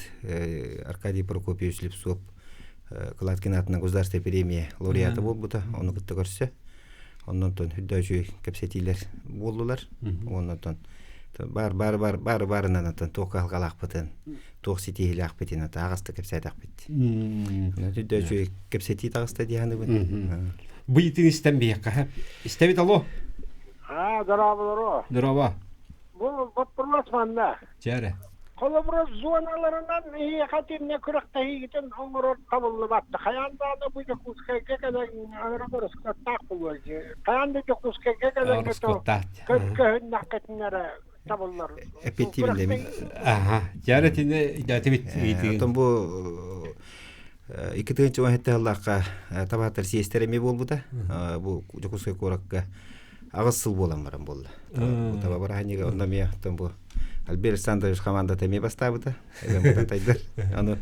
Аркадий Прокопьевич Слепцов Кладкин аатынан государственная премия лауреата буолбута. Ону кытта көрсө. Онон онтон үрдөө үчүгэй кэпсэтиилэр буоллулар. Онон онтон баар баар баар баар баарынан онтон туох кыһалҕалаахпытын туох ситиһиилээхпитин ата аҕаста кэпсээтэхпит. Үрдөө үчүгэй кэпсэтии таҕыста дии саныыбын. Бу итин истэн биһиэхэ. Истэбит алло. А, здорово, Здорово. Бу вопрос манна. Чээрэ. Холобура зоналарынан эһиэхэ итиннэ күрэхтэһиигитин оҥорор табыллыбат. Хайаан даҕаны бу Дьокуускайга кэлэн аэропорскоттаах буолуо. Хайаан да Дьокуускайга кэлэн көһүннэххитинэ эрэ табыллар. Эппиэттиибин Аха. Чээрэ итиннэ идэтибит ыйытыгын. Оттон бу 2017 сыллаахха табаһыттар сиэстэрэ эмиэ буолбута. Бу Дьокуускай куоракка аҕыс сыл буолан баран буолла. Бу таба бырааһынньыга онно эмиэ оттон бу Альберт Александрович хамаандата эмиэ бастаабыта. Эбэм тайдар. Аны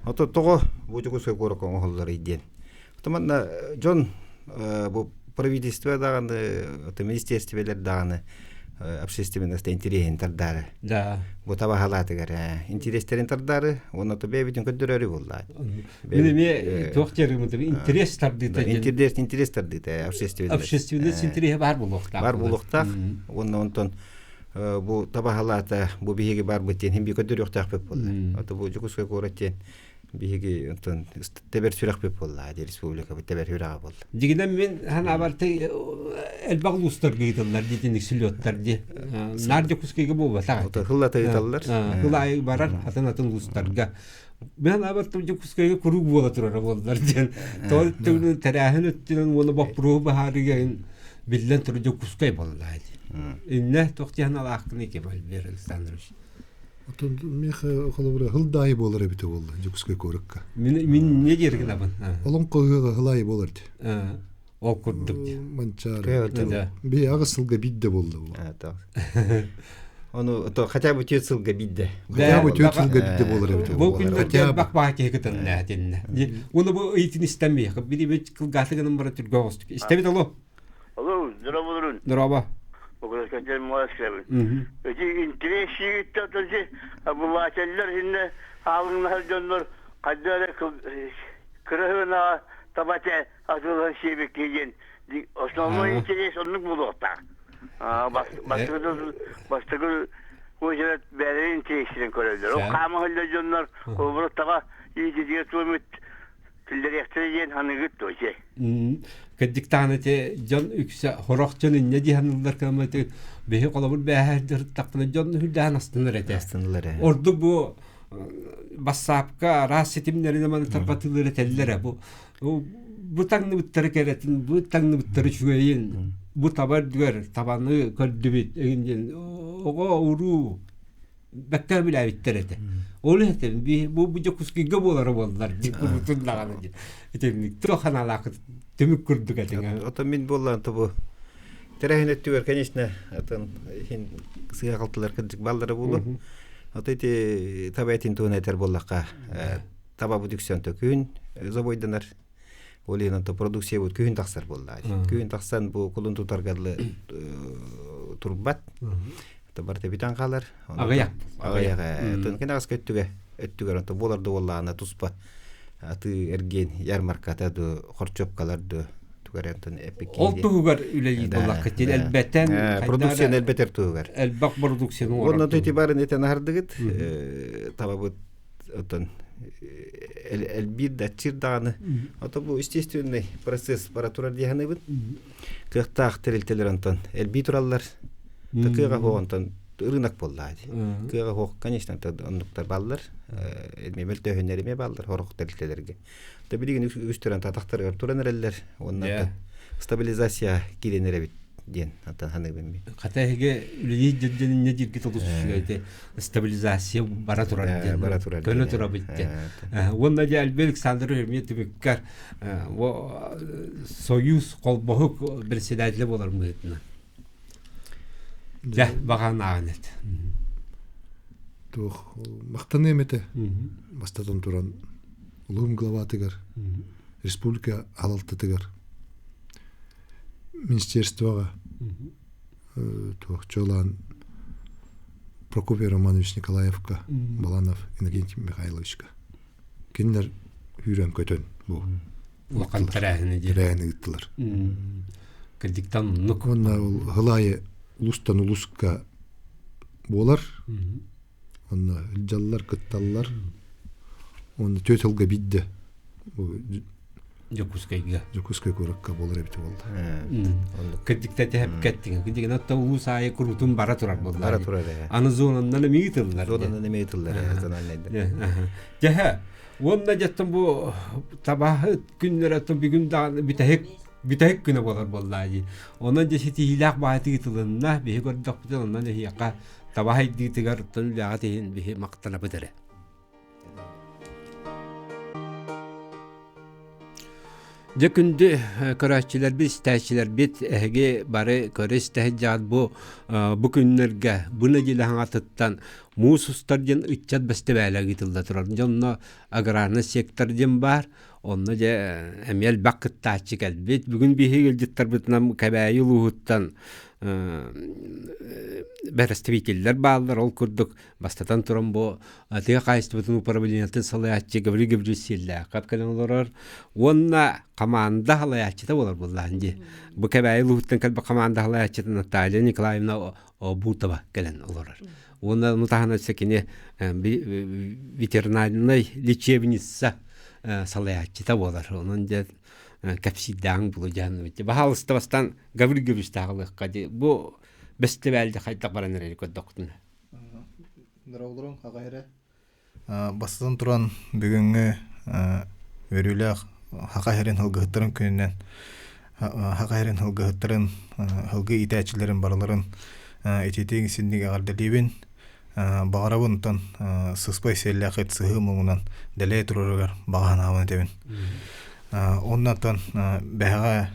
ото тоҕо бу Дьокуускай куоракка оҥоһулларый диэн. Оттон манна дьон бу правительство даҕаны, ото министерстволар даҕаны общественность интэриэһин тардаары. Да. Бу табаһалаатыгар интэриэстэрин тардаары уонна то бэйэбитин көрдөрөрү буолла. Мин эмиэ туох диэрим интерес тардыыта интерес интерес тардыыта общественность. Общественность интэриэһэ баар буолуохтаах. Баар буолуохтаах. Уонна онтон бу табаһалаата бу биһиги барбыт диэн хим би көрдөрүөхтээхпит буолла. Ото бу Дьокуускай куорат диэн биһиги онтон тэбэр сүрэхпит буолла ди республикабыт тэбэр сүрэҕэ буолла. Дигинэн мин ханаабар элбэх улуустарга ыытыллар дитинник сүлүөттэр ди. Наар Дьокуускайга буолбатах. Хыллата ыыталлар. Хыл аайы барар атын-атын улуустарга. Мен ханаабар Дьокуускайга куруук буола турара буоллар диэн. Тоҕо тэрээһин өттүнэн уонна боппуруоһу быһаарыыга биллэн турар Дьокуускай буолла ди. Иннэ туох диэн алаахкыный кем Альберт Александрович? Оттон миэхэ холобура хылдаайы буолар эбитэ буолла Дьокуускай куоракка. Мин мин не диир гынабын? Олоҥхо ыһыаҕа хылаайы буолар дии. Ол курдук. Манчаары. Би аҕыс сылга биирдэ буолла бу. Ону то хотя бы түөрт сылга биирдэ. Хотя бы түөрт сылга биирдэ буолар эбитэ. Бу күннэргэ бак баа киһи кытынна этиннэ. Уну бу ыйтын истэн миэхэ били кылгааты гынан бара түргө оҕустук. Истэбит алло. Алло, здорово, Здорово. Около Москвы. Эти интереси обывателлер инне алыңнар дьоннор хайда эрэ кырыһына табате атылар сиэбикки диэн основной интерес оннук буолуохтаах. Бастакы бастакы очередь бэйэлэрин интерестерин көрөллөр. Ол хаамыһыллар дьоннор холобура таба иититигэр туомут Киллэриэхтэрэ диэн саныыгыт дуо ити? Кырдьыктаан ити дьон үксэ хорох дьон инньэ дии саныыллар кыама ити биһи холобур бээһэрдэртахпына дьон үрдээн астынар этэ. Астынылар ээ. Ордук бу бассаапка араас ситимнэринэн маны тарҕатыылар этэллэрэ бу бу таҥныбыттары кэрэтин, бу таҥныбыттары үчүгэйин, бу таба үрдүгэр табаны көрдүбүт эҥин диэн оҕо уруу бэккэ билээбиттэр этэ. Ол этим бу бу Дьокуускайга буолара буоллар дии курутун даҕаны дии. Итинник туох ханаалаах түмүк курдук этиҥ. Ото мин буоллаан тобу тэрээһин өттүгэр, конечно, атын иһин сыа халтылар кырдьык баллара буолуо. Ото ити таба этин туһун этэр буоллахха, таба бу дүксөн төкүүн забойданар. Ол иһин онто продукция бут күһүн тахсар буолла. Күһүн тахсан бу кулун тутарга турбат. Барыта бүтэн хаалар. Аҕыйах. Аҕыйах. Тын кэнэҕэс өттүгэ өттүгэр онто буолар да буоллаҕына туспа атыы эргиэн ярмарката ду хорчуопкалар ду тугар онтон эппикки. Ол туһугар үлэлиир буоллаххыт элбэтэн продукцияны элбэтэр туһугар. Элбэх продукцияны оҥорор. Уонна ити барын этэн аһардыгыт табабыт. Оттон элбиир да аччыыр даҕаны. Ото бу естественный процесс бара турар дии саныыбын. Кыахтаах тэрилтэлэр онтон элбии тураллар. Кыаҕа суох онтон рынок буоллаа дии. Кыаҕа суох, конечно, оннуктар бааллар. Эмиэ мөлтөөһүннэр эмиэ бааллар сорох тэрилтэлэргэ. Та билигин үгүстэрин атахтарыгар туран эрэллэр. Уонна стабилизация киирэн эрэбит диэн аттан саныыбын мин. Хата эһиги үлэлиир дьон инньэ дииргит олус үчүгэй стабилизация бара турар диэн. Бара турар. Көнө турабыт диэн. Уонна дьэ Альберт Александрович эмиэ түмүккэр Союз холбоһук председателэ буолар быһыытынан. Дьэ, баҕан ааҕан эт. Туох махтаныам этэ. Бастатан туран улуум главатыгар, республика халалтатыгар, министерствоҕа туох чуолаан Прокопий Романович Николаевка, Баланов Иннокентий Михайловичка. Кинилэр үүрэн-көтөн бу улахан тэрээһини тэрээһини ыыттылар. Кырдьыктан оннук. Уонна ол сыл аайы улуустан улууска буолар. Онно илдьаллар, кытталлар. Уонна түөрт сылга биирдэ бу Дьокуускайга. Дьокуускай куоракка буолар эбит буолла. Кырдьыкта тэһэпкэттиҥ. Кырдьыгын отто улуус аайы куруутун бара турар буолла. Бара турар ээ. Аны зонаннан эмиэ ыытыллар. Зонанан эмиэ ыытыллар ээ, зональнайдар. Дьэһэ, уонна дьэттэн бу табаһыт күннэрэ бүгүн даҕаны бүтэһик бүтэһик күнэ буолар буоллаа дии. Онон дьэ ситиһиилээх баайытыы ыытылынна. Биһи көрдөхпүтүн онон эһиэхэ таба хайдыытыгар оттон үлэҕит иһин биһи махтанабыт эрэ. Дьэ күндү көрөөччүлэрбит, истээччилэрбит, эһиги бары көрө истэ сылдьаҕыт бу бу күннэргэ, бу нэдиэлэ хаҥатыттан муус устар диэн ыччат бэстибээлэ ыытылла турар. Дьэ онно аграрный сектор диэн баар. Онно дьэ эмиэ элбэх кыттааччы кэлбит. Бүгүн биһиги ыалдьыттарбытынан Кэбээйи улууһуттан бэрэстэбиитэллэр бааллар. Ол курдук Бастатан туран бу тыа хаһаайыстыбатын управлениетын салайааччы Гаврил Гаврильевич Сиэллээхов кэлэн олорор уонна команда салайааччыта буолар буоллаан дии. Бу Кэбээйи улууһуттан кэлбит команда салайааччыта Наталья Николаевна Обутова кэлэн олорор. Уонна ону таһынан өссө кини ветеринарнай лечебница салайааччыта буолар. Онон дьэ кэпсиирдээҕиҥ булу дьаһанныбыт. Баһаалыста бастаан Гаврил Гаврильевич тааҕылыахха дии. Бу бэстибээлде хайдах баран эрэр көрдөхтүнэ. Дороолорум хаҕа эрэ. Бастатан туран бүгүҥҥү үөрүүлээх Хаха иһэрин сылгыһыттарын күнүнэн Хаха иһэрин сылгыһыттарын сылгы иитээччилэрин барыларын итиитиҥ синник эҕэрдэлиибин. Баҕарабын онтон сыспай сиэллээххит сыһыы муҥунан дэлэй турарыгар баҕа санаабын этэбин. Оннотон бэһэҕэ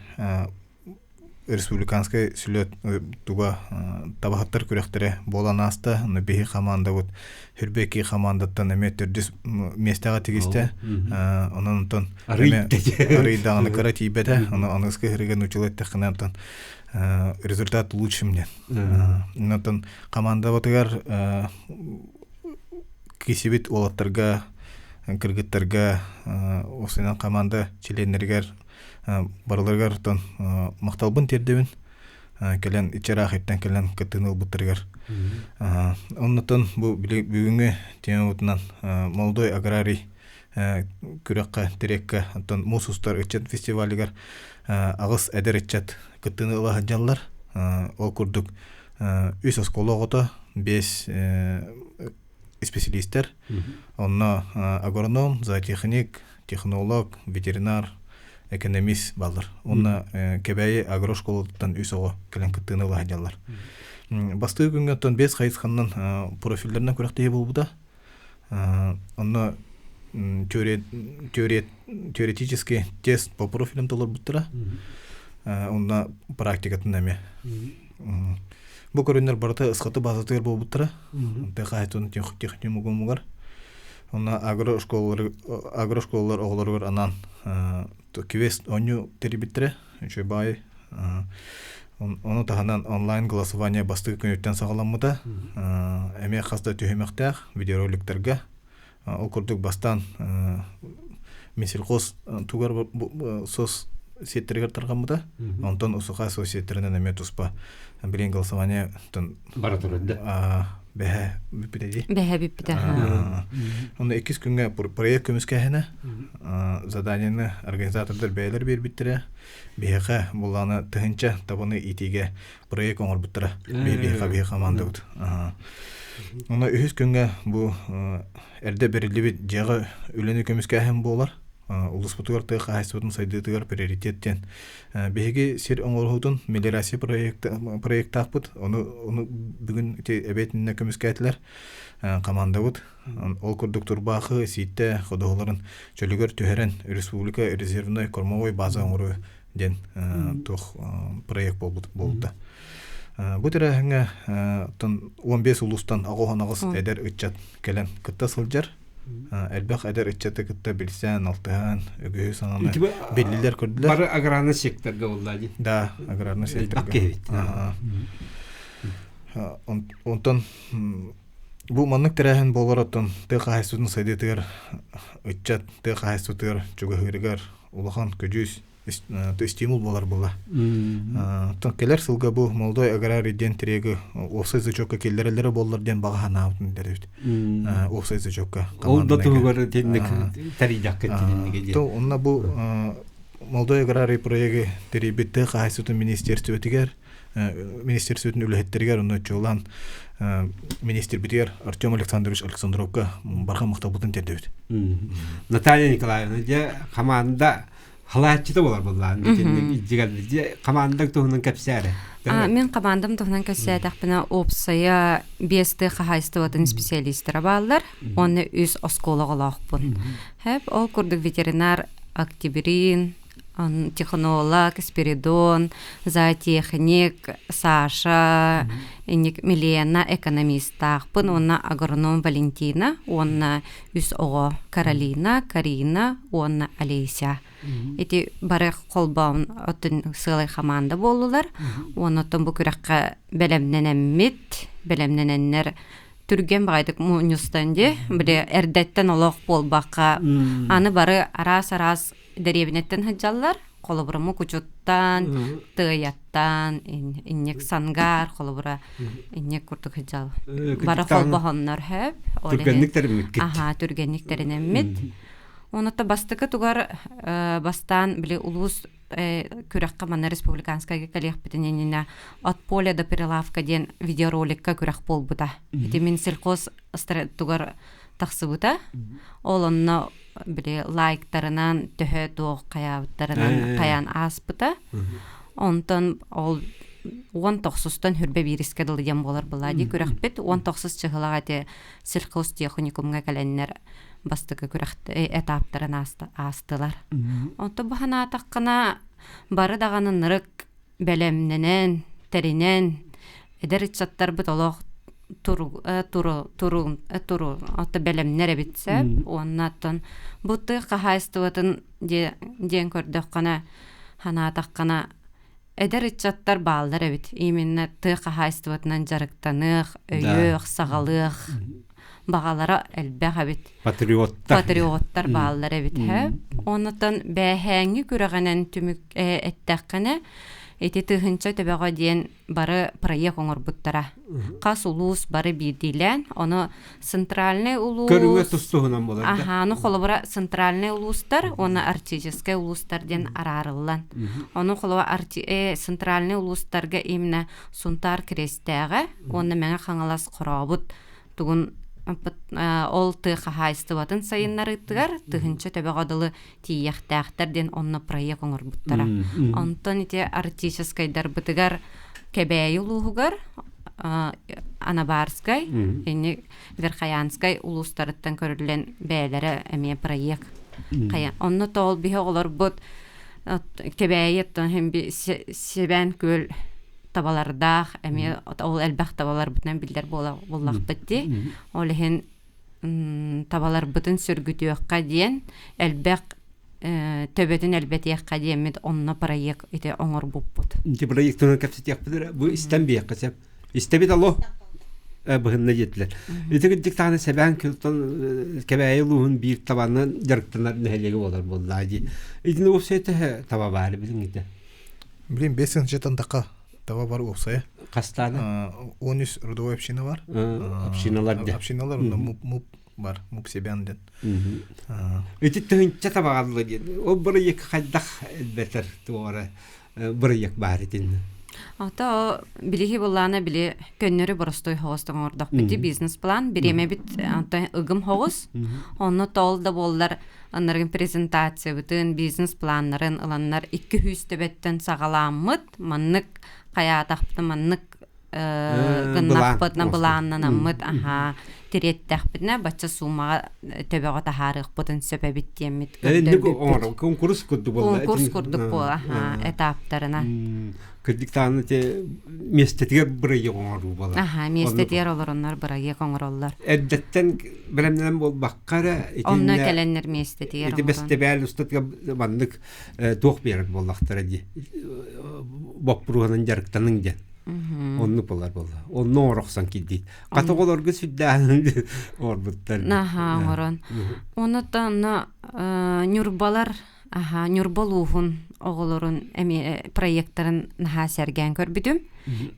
республиканскай сүлүөт туга табаһыттар күрэхтэрэ буолан ааста. Ону биһи хамаандабыт Хүрбэки хамаандаттан эмиэ төрдүс миэстэҕэ тигистэ. Онон онтон арыйдаҕына кыра тиийбэтэ. Ону аныгыскы ыһырыга нууччалыы эттэххинэ онтон результат лучшим диэн. Онтон хамаандабытыгар кисибит уолаттарга, кыргыттарга, осынан команда чилиэннэригэр барыларыгар оттон махталбын тиэрдэбин кэлэн иччэраах иттэн кэлэн кыттыыны ылбыттарыгар оннуттан бу бүгүҥҥү темабытынан молодой аграрий күрэххэ тириэккэ оттон муус устар ыччат фестивалыгар аҕыс эдэр ыччат кыттыыны ыла сылдьаллар ол курдук үс оскуола оҕото биэс исписэлиистэр онно агроном зоотехник технолог, ветеринар, экономист бааллар. Уонна Кэбээйи агрошколатыттан үс оҕо кэлэн кыттыыны ыла сылдьаллар. Бастакы күҥҥэ оттон биэс хайысханнан профиллэринэн күрэхтэһии буолбута. Онно теоретический тест по профилям толорбуттара. Онно практикатын эмиэ. Бу көрүннэр барыта ысхаты базатыгар буолбуттара. Тыа хаһаайыстыбатын техникумугар. Онно агро-школалар агро-школалар оҕолоругар анаан квест оонньуу тэрийбиттэрэ. Үчүгэй баҕайы. Ону таһынан онлайн голосование бастакы күнүттэн саҕаламмыта. Эмиэ хас да түһүмэхтээх видеороликтарга. Ол курдук бастаан Минсельхоз тугар сос сеттеригэр тарҕаммыта. Онтон УСХ сеттэринэн эмиэ туспа билин голосование бара турда. Бэһэ бүппүтэ дии. Бэһэ бүппүтэ. Онно иккис күҥҥэ проект көмүскээһинэ заданиены организатордар бэйэлэр биэрбиттэрэ. Биһиэхэ буллаана тыһынча табаны иитиигэ проект оҥорбуттара. Биһиэхэ биһи командабыт. Онно үһүс күҥҥэ бу эрдэ бэриллибит дьиэҕэ үлэни көмүскээһин буолар. Улууспутугар тыа хаһаайыстыбатын сайдыытыгар приоритет диэн биһиги сир оҥоруутун мелиорация проектаахпыт. Ону ону бүгүн ити эбиэтиннэ көмүскээтилэр командабыт. Ол курдук турбаахы, сииттэ ходуһаларын чөлүгэр түһэрэн республика резервной кормовой база оҥоруу диэн туох проект буолбут буолбута. Бу тэрээһиҥҥэ 15 улуустан 98 эдэр ыччат кэлэн кытта сылдьар. Элбэх эдэр ыччаты кытта билсэн, алтыһан, үгүһү саҥаны биллилэр көрдүлэр. Бары аграрный секторга буолла дии. Да, аграрный секторга. Онтон бу маннык тэрээһин буолар оттон тыа хаһаайыстыбатын сайдыытыгар ыччат тыа хаһаайыстыбатыгар чугаһыырыгар улахан көдьүүс стимул буолар буолла. Оттон кэлэр сылга бу молодой аграрий диэн тириэги уопсай зачетка киллэрэллэрэ буоллар диэн баҕа санаабытын дэрэбит. Уопсай зачетка. Ол да туһугар итинник тэрийдэххит итинниги диэн. То онно бу молодой аграрий проегы тэрийбит тыа хаһаайыстыбатын министерствотыгар министерствотын үлэһиттэригэр онно чуолаан министрбитигэр Артем Александрович Александровка барҕа махталбытын тиэрдэбит. Наталья Николаевна, дьэ хамаанда халааччыта буолар буоллаан дьэ хамаандаҥ туһунан кэпсээрэ. Мин хамаандам туһунан кэпсээтэхпинэ уопсайа биэс тыа хаһаайыстыбатын специалистара бааллар уонна үс оскуола оҕолоохпун. Хэп ол курдук ветеринар Октябрин, технолог Спиридон, зоотехник Саша, инник Милена экономистаахпын уонна агроном Валентина уонна үс оҕо Каролина, Карина уонна Олеся. Ити бары холбоон оттон сыалай хамаанда буоллулар. Уонна оттон бу күрэххэ бэлэмнэнэммит, бэлэмнэнэннэр түргэн баҕайытык мунньустан дии. Били эрдэттэн олох буолбакка аны бары араас-араас дэриэбинэттэн сылдьаллар. Холобура Мукучуттан, Тыайаттан, инник Сангар, холобура инник курдук сылдьал. Бары холбоһоннор хөп. Түргэнник тэриммиккит. Аха, түргэнник тэринэммит. Онута бастакы тугар бастаан били улуус күрэххэ манна республиканскайга кэлиэхпитин иннинэ от поля до прилавка диэн видеороликка күрэх буолбута. Ити мин сельхоз тугар тахсыбыта. Ол онно били лайктарынан төһө туох хайаабыттарынан хайаан ааспыта. Онтон ол уон тохсустан хүрбэ биирискэ дылы диэн буолар была дии күрэхпит. Уон тохсус чыһылаҕа ити сельхоз техникумҥа кэлэннэр бастакы күрэх этаптарын аастылар. Онтон бу санаатаххына бары даҕаны нырык бэлэмнэнэн, тэринэн, эдэр ыччаттарбыт олох туру туру туру туру отто бэлэмнэр эбит сөп уонна оттон бу тыа хаһаайыстыбатын диэн көрдөххүнэ санаатаххына эдэр ыччаттар бааллар эбит именно тыа хаһаайыстыбатынан дьарыктаныах өйүөх саҕалыах баҕалара элбэх эбит патриоттар патриоттар бааллар эбит һэ оннуттан бээһээҥҥи күрэҕинэн түмүк эттэххинэ ити тыһыынча төбөҕө диэн бары проект оҥорбуттара. Хас улуус бары биирдиилээн, ону центральный улуус... Көрүҥэ тус-туһунан буолар да? Аха, ону холобура центральный улуустар уонна арктическай улуустар диэн араарыллан. Ону холобура арти... центральный улуустарга именно Сунтаар Кириэстээҕэ уонна Мэҥэ Хаҥалас Хорообут тугун ол тыа хаһаайыстыбатын сайыннарыытыгар тыһыынча төбөҕө дылы тиийиэхтээхтэр диэн онно проект оҥорбуттара. Онтон ити арктическайдарбытыгар Кэбээйи улууһугар Анабарскай, ини Верхоянскай улуустарыттан көрүллэн бэйэлэрэ эмиэ проект. Хайа, онно тоол биһи оҕолорбут Кэбээйи оттон Сэбээн күөл табалардаах эмиэ ол элбэх табаларбытынан биллэр буоллахпыт дии. Ол иһин табаларбытын сөргүтүөххэ диэн элбэх төбөтүн элбэтиэххэ диэммит онно проект ити оҥорбуппут. Ити проектынан кэпсэтиэхпит эрэ. Бу истэн биэххэ сөп. Истэбит алло. быһынна диэтилэр. Ити кырдьык даҕаны сэбээн күлтон Кэбээйи улууһун биир табанан дьарыктанар нэһилиэгэ буолар буоллаа дии. Итини уопсай төһө таба баар билиҥҥитэ? Билин 5 тыһыынчаттан тахха таба бар уопсайа. Хастаана? 13 родовой община бар. Общиналар де. Общиналар онно муп муп бар, муп себян ден. Ити тыһыынча табаҕалла диэн. Ол бырайыак хайдах элбэтэр туора бырайыак баар итиннэ. Ото билиһи буллаана били көннөрү боростой хоҕус оҥордох бити бизнес-план бириэмэбит ыгым хоҕус онно тоол да буоллар аннаргын презентациябытын бизнес-планнарын ыланнар 200 төбөттөн саҕалааммыт маннык хайаатахпыт маннык гыннахпытына былааннанаммыт аха тириэттэхпитинэ бачча суумаҕа төбөҕө таһаарыахпытын сөп эбит диэммит конкурс курдук буолла конкурс курдук буола этаптарынан кырдьык даҕаны те миэстэтигэр бырайыак оҥоруу буолар аха миэстэтигэр олороннор бырайыак оҥороллор эрдэттэн бэлэмнэнэн буолбакка эрэ онно кэлэннэр миэстэтигэр ити бэстибээл устатыгар маннык туох биэрэр буоллахтара дии боппуруоһунан дьарыктаныҥ диэн оннук буолар буолла онно оҥорохсон киирдиит хата оҕолорго сүрдээҕин оҥорбуттар наһаа оҥорон онуттан ньурбалар аха Ньурба улууһун оҕолорун эмиэ проекттарын наһаа сэргээн көрбүтүм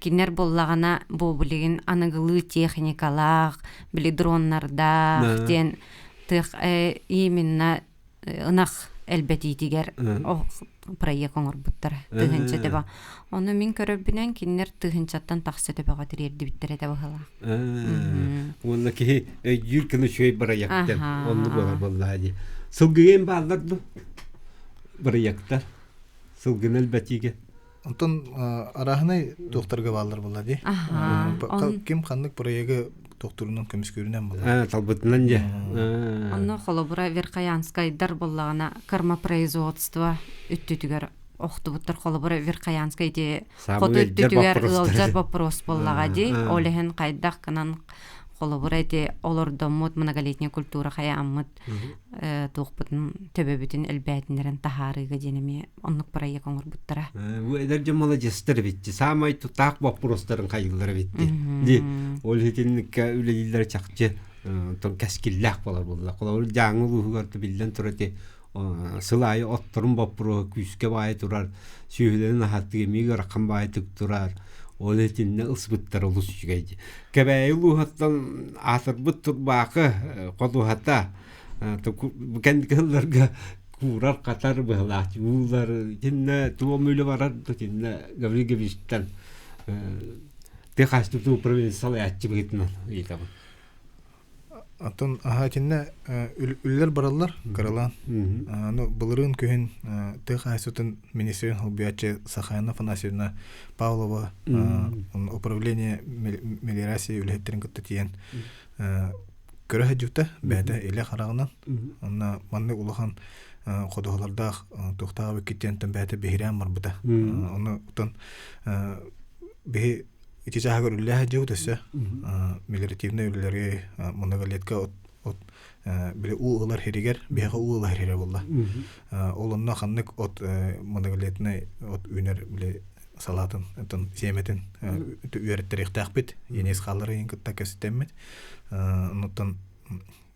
кинилэр буоллаҕына бу билигин аныгылыы техникалаах били дроннардаах диэн тых именно ынах элбэтиитигэр проект оҥорбуттара тыһыынча төбө ону мин көрөрбүнэн кинилэр тыһыынчаттан тахса төбөҕө тириэрдибиттэр этэ быһыылаах уонна киһи өйдүүр гына үчүгэй бырайыактар оннук буолар буоллаа дии сылгыгын бааллар ду бырайыактар сылгыны элбэтиигэ Онтон арааһынай туохтарга бааллар буолла дии. Ким ханнык проегы тохтурунан көмүскүүрүнэн буолла. Талбытынан дьэ. Онно холобура Верхоянскайдар буоллаҕына кормопроизводство өттүтүгэр охтубуттар холобура Верхоянскай ити хоту өттүтүгэр ыалдьар вопрос буоллаҕа дии. Ол иһин хайдах гынан холобура ити олордоммут многолетняя культура хайааммыт туохпутун төбөбүтүн элбээтиннэрэн таһаарыыга диэн эмиэ оннук проект оҥорбуттара. Бу эдэр дьон маладьыастар эбитти. Саамай тутаах боппуруостарын хайыыллар эбитти. Ди ол итинникке үлэлииллэр чахчы тон кэскиллээх буолар буолла. Холобур Дьааҥы улууһугар биллэн турар ити сыл аайы отторун боппуруоһа күүскэ баайы турар, сүөһүлэрин аһатыы эмиэ ыарахан баайытык турар. Ол итиннэ ылсыбыттар олус үчүгэй. Кэбээйи улууһуттан аатырбыт турбаахы ходуһата кэнники сылларга куурар-хатар быһалаах уулар итиннэ туом үлэ барар итиннэ Гаврил Гаврильевичтан тыа хаһаайыстыбатын управление салайааччы быһыытынан ыйытабын. Оттон аһа итиннэ үлэлэр бараллар кыралаан. Ну былырыын күһүн тыа хаһаайыстыбатын министрин холбуйааччы Сахаяна Афанасьевна Павлова управление мелиорации үлэһиттэрин кытта тиийэн көрө сылдьыбыта бэйэтэ илэ хараҕынан. Онно маннык улахан ходуһалардаах туохтаах эбиккит бэйэтэ биһирээн барбыта. Ону оттон биһи Ити чааһыгар үлэлээх дьыбыт өссө мелиоративнай үлэлэри многолетка от от били уу ылар сиригэр биһиэхэ уу ылар сирэ буолла. Ол онно ханнык от многолетнай от үүнэр били салаатын оттон сиэмэтин үөрэттэриэхтээхпит енес хааллар кытта кэситэммит оннуттан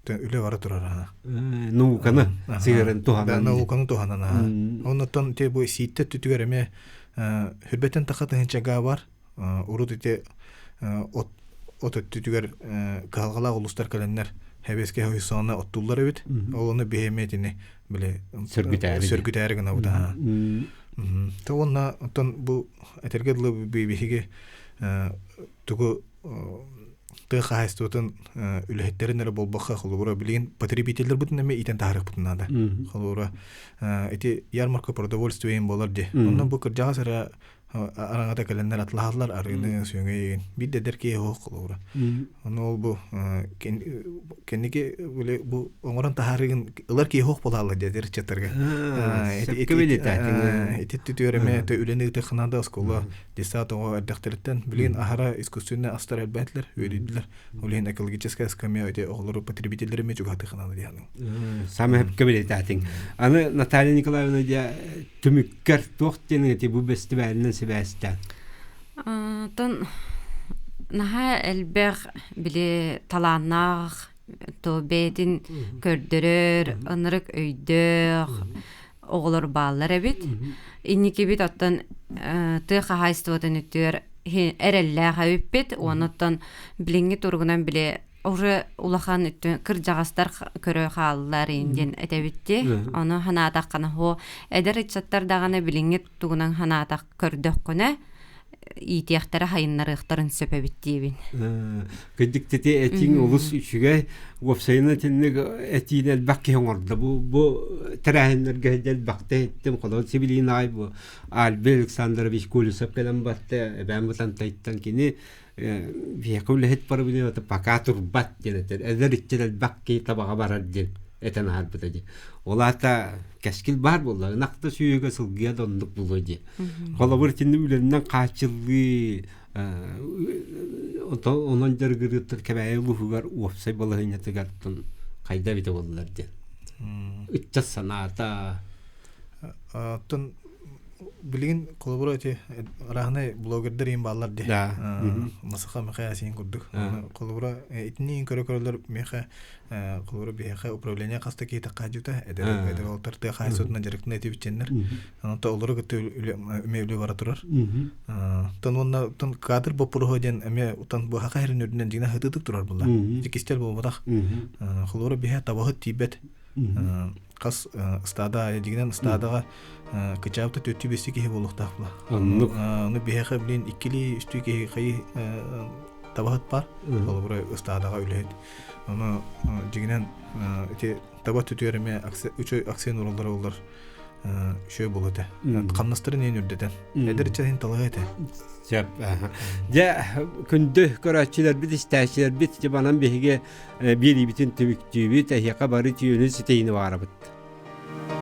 үлэ бара турар аха. Науканы сыһыаран туһанан. Науканы туһанан аха. Оннуттан те бу сииттэ түтүгэр эмиэ хүрбэтин таха тыһынчага бар. Урут ити от от өттүтүгэр кыһалҕалаах улустар кэлэннэр хэбэскэ хойсоона оттуллар эбит. Ол ону биһи эмиэ итини били сөргүтээри гынабыт аха. Те уонна оттон бу этэргэ дылы биһиги тугу тыа хаһаайыстыбатын үлэһиттэрин эрэ буолбакка холобура билигин потребителлэрбитин эмиэ иитэн таһаарыахпытын наада. Холобура ити ярмарка продовольствие буолар дии. Онно бу кырдьаҕас эрэ араҥата кэлэннэр атлаһаллар арыыны сүөҥэйин биир да эдэр киһи суох холобура. Ону ол бу кэнники бу оҥорон таһаарыгын ылар киһи суох буолааллар диэтир ыччаттарга. Ити түтүөр эмиэ үлэни ыытыахха наада оскуола Детсад оҕо эрдэхтэриттэн билигин аһара искусственнай астар элбээтилэр, үөдүйдүлэр. Ол иһин экологическая скамья эти оҕолору потребителлэри эмиэ чугаһатыахына диэн. Самый сөпкө билэтаатыҥ. Аны Наталья Николаевна дьэ түмүккэр туох диэн эти бу бэстибээлинэн сибээстээн? Тон Наһаа элбэх били талааннаах то бэйэтин көрдөрөр, ынырык өйдөөх оҕолор бааллар эбит. Инникибит оттон тыа хаһаайыстыбатын үтүөр эрэллээх эбиппит. Уонуттан билиҥҥи туругунан били уже улахан кырдьаҕастар көрө хааллар диэн этэбитти. Ону ханаатаххына хо эдэр ыччаттар даҕаны билиҥҥи тугунан ханаатах көрдөххүнэ иитиэхтэрэ хайыннарыахтарын сөп эбит диибин. Кырдьык ити этиҥ олус үчүгэй. Уопсайынан итинник этиини элбэх киһи оҥордо. Бу бу тэрээһиннэргэ элбэхтэ иһиттим. Холобур сибилигин аҕай бу Альби Александрович Колесов кэлэн барта. Эбээн Бытантайтан кини биһиэхэ үлэһит барыбын пока турбат диэн этэр. Эдэр иччит элбэх киһи табаҕа барар диэн этэн аһарбыта дии. Ол аата кэскил баар буолла. Ынах да сүөһүгэ сылгыга да оннук буолуо дии. Холобур итинник үлэннэн хааччыллыы онон дьарыгырыыттан Кэбээйи улууһугар уопсай балаһыанньатыгар хайда эбитэ буоллар диэн. Ыччат санаата. Оттон билигин холобура ити арааһынай блогердар иин бааллар дии. Масаха Михаил син курдук. Холобура итини көрө көрөлөр миэхэ холобура биһиэхэ управление хаста киһи такаадьыта эдэр эдэр олтар тыа хаһаайыстыбатынан дьарыктана этибитчэннэр. Онон олору кытта эмиэ үлэ бара турар. Тон уонна тон кадр боппуруоһа диэн эмиэ утан быһаха хэрин үрдүнэн дьиҥэ хытыытык турар буолла. Кистэл буолбатах. Холобура биһэ табаһыт тиийбэт. Хас ыстаада дьиҥинэн ыстаадаҕа кычаабыта төртүү бэстии киһи буолуохтаах була. Оннук. Ону биһиэхэ билин иккилии үстүү киһи хайы табаһыт бар. Холобура ыстаадаҕа үлэһит. Ону дьиҥинэн ити таба түтүөр эмиэ үчүгэй аксион ураллара олор үчүгэй буолуо этэ. Хамнастарын иһин үрдэтэн. Эдэр ыччат иһин талаһа этэ. Сөп. Дьэ, күндү көрөөччүлэрбит, истээччилэрбит, дьэ банан биһиги биэриибитин түмүктүүбүт, эһиэхэ бары түйөнү ситиһиини баарабыт.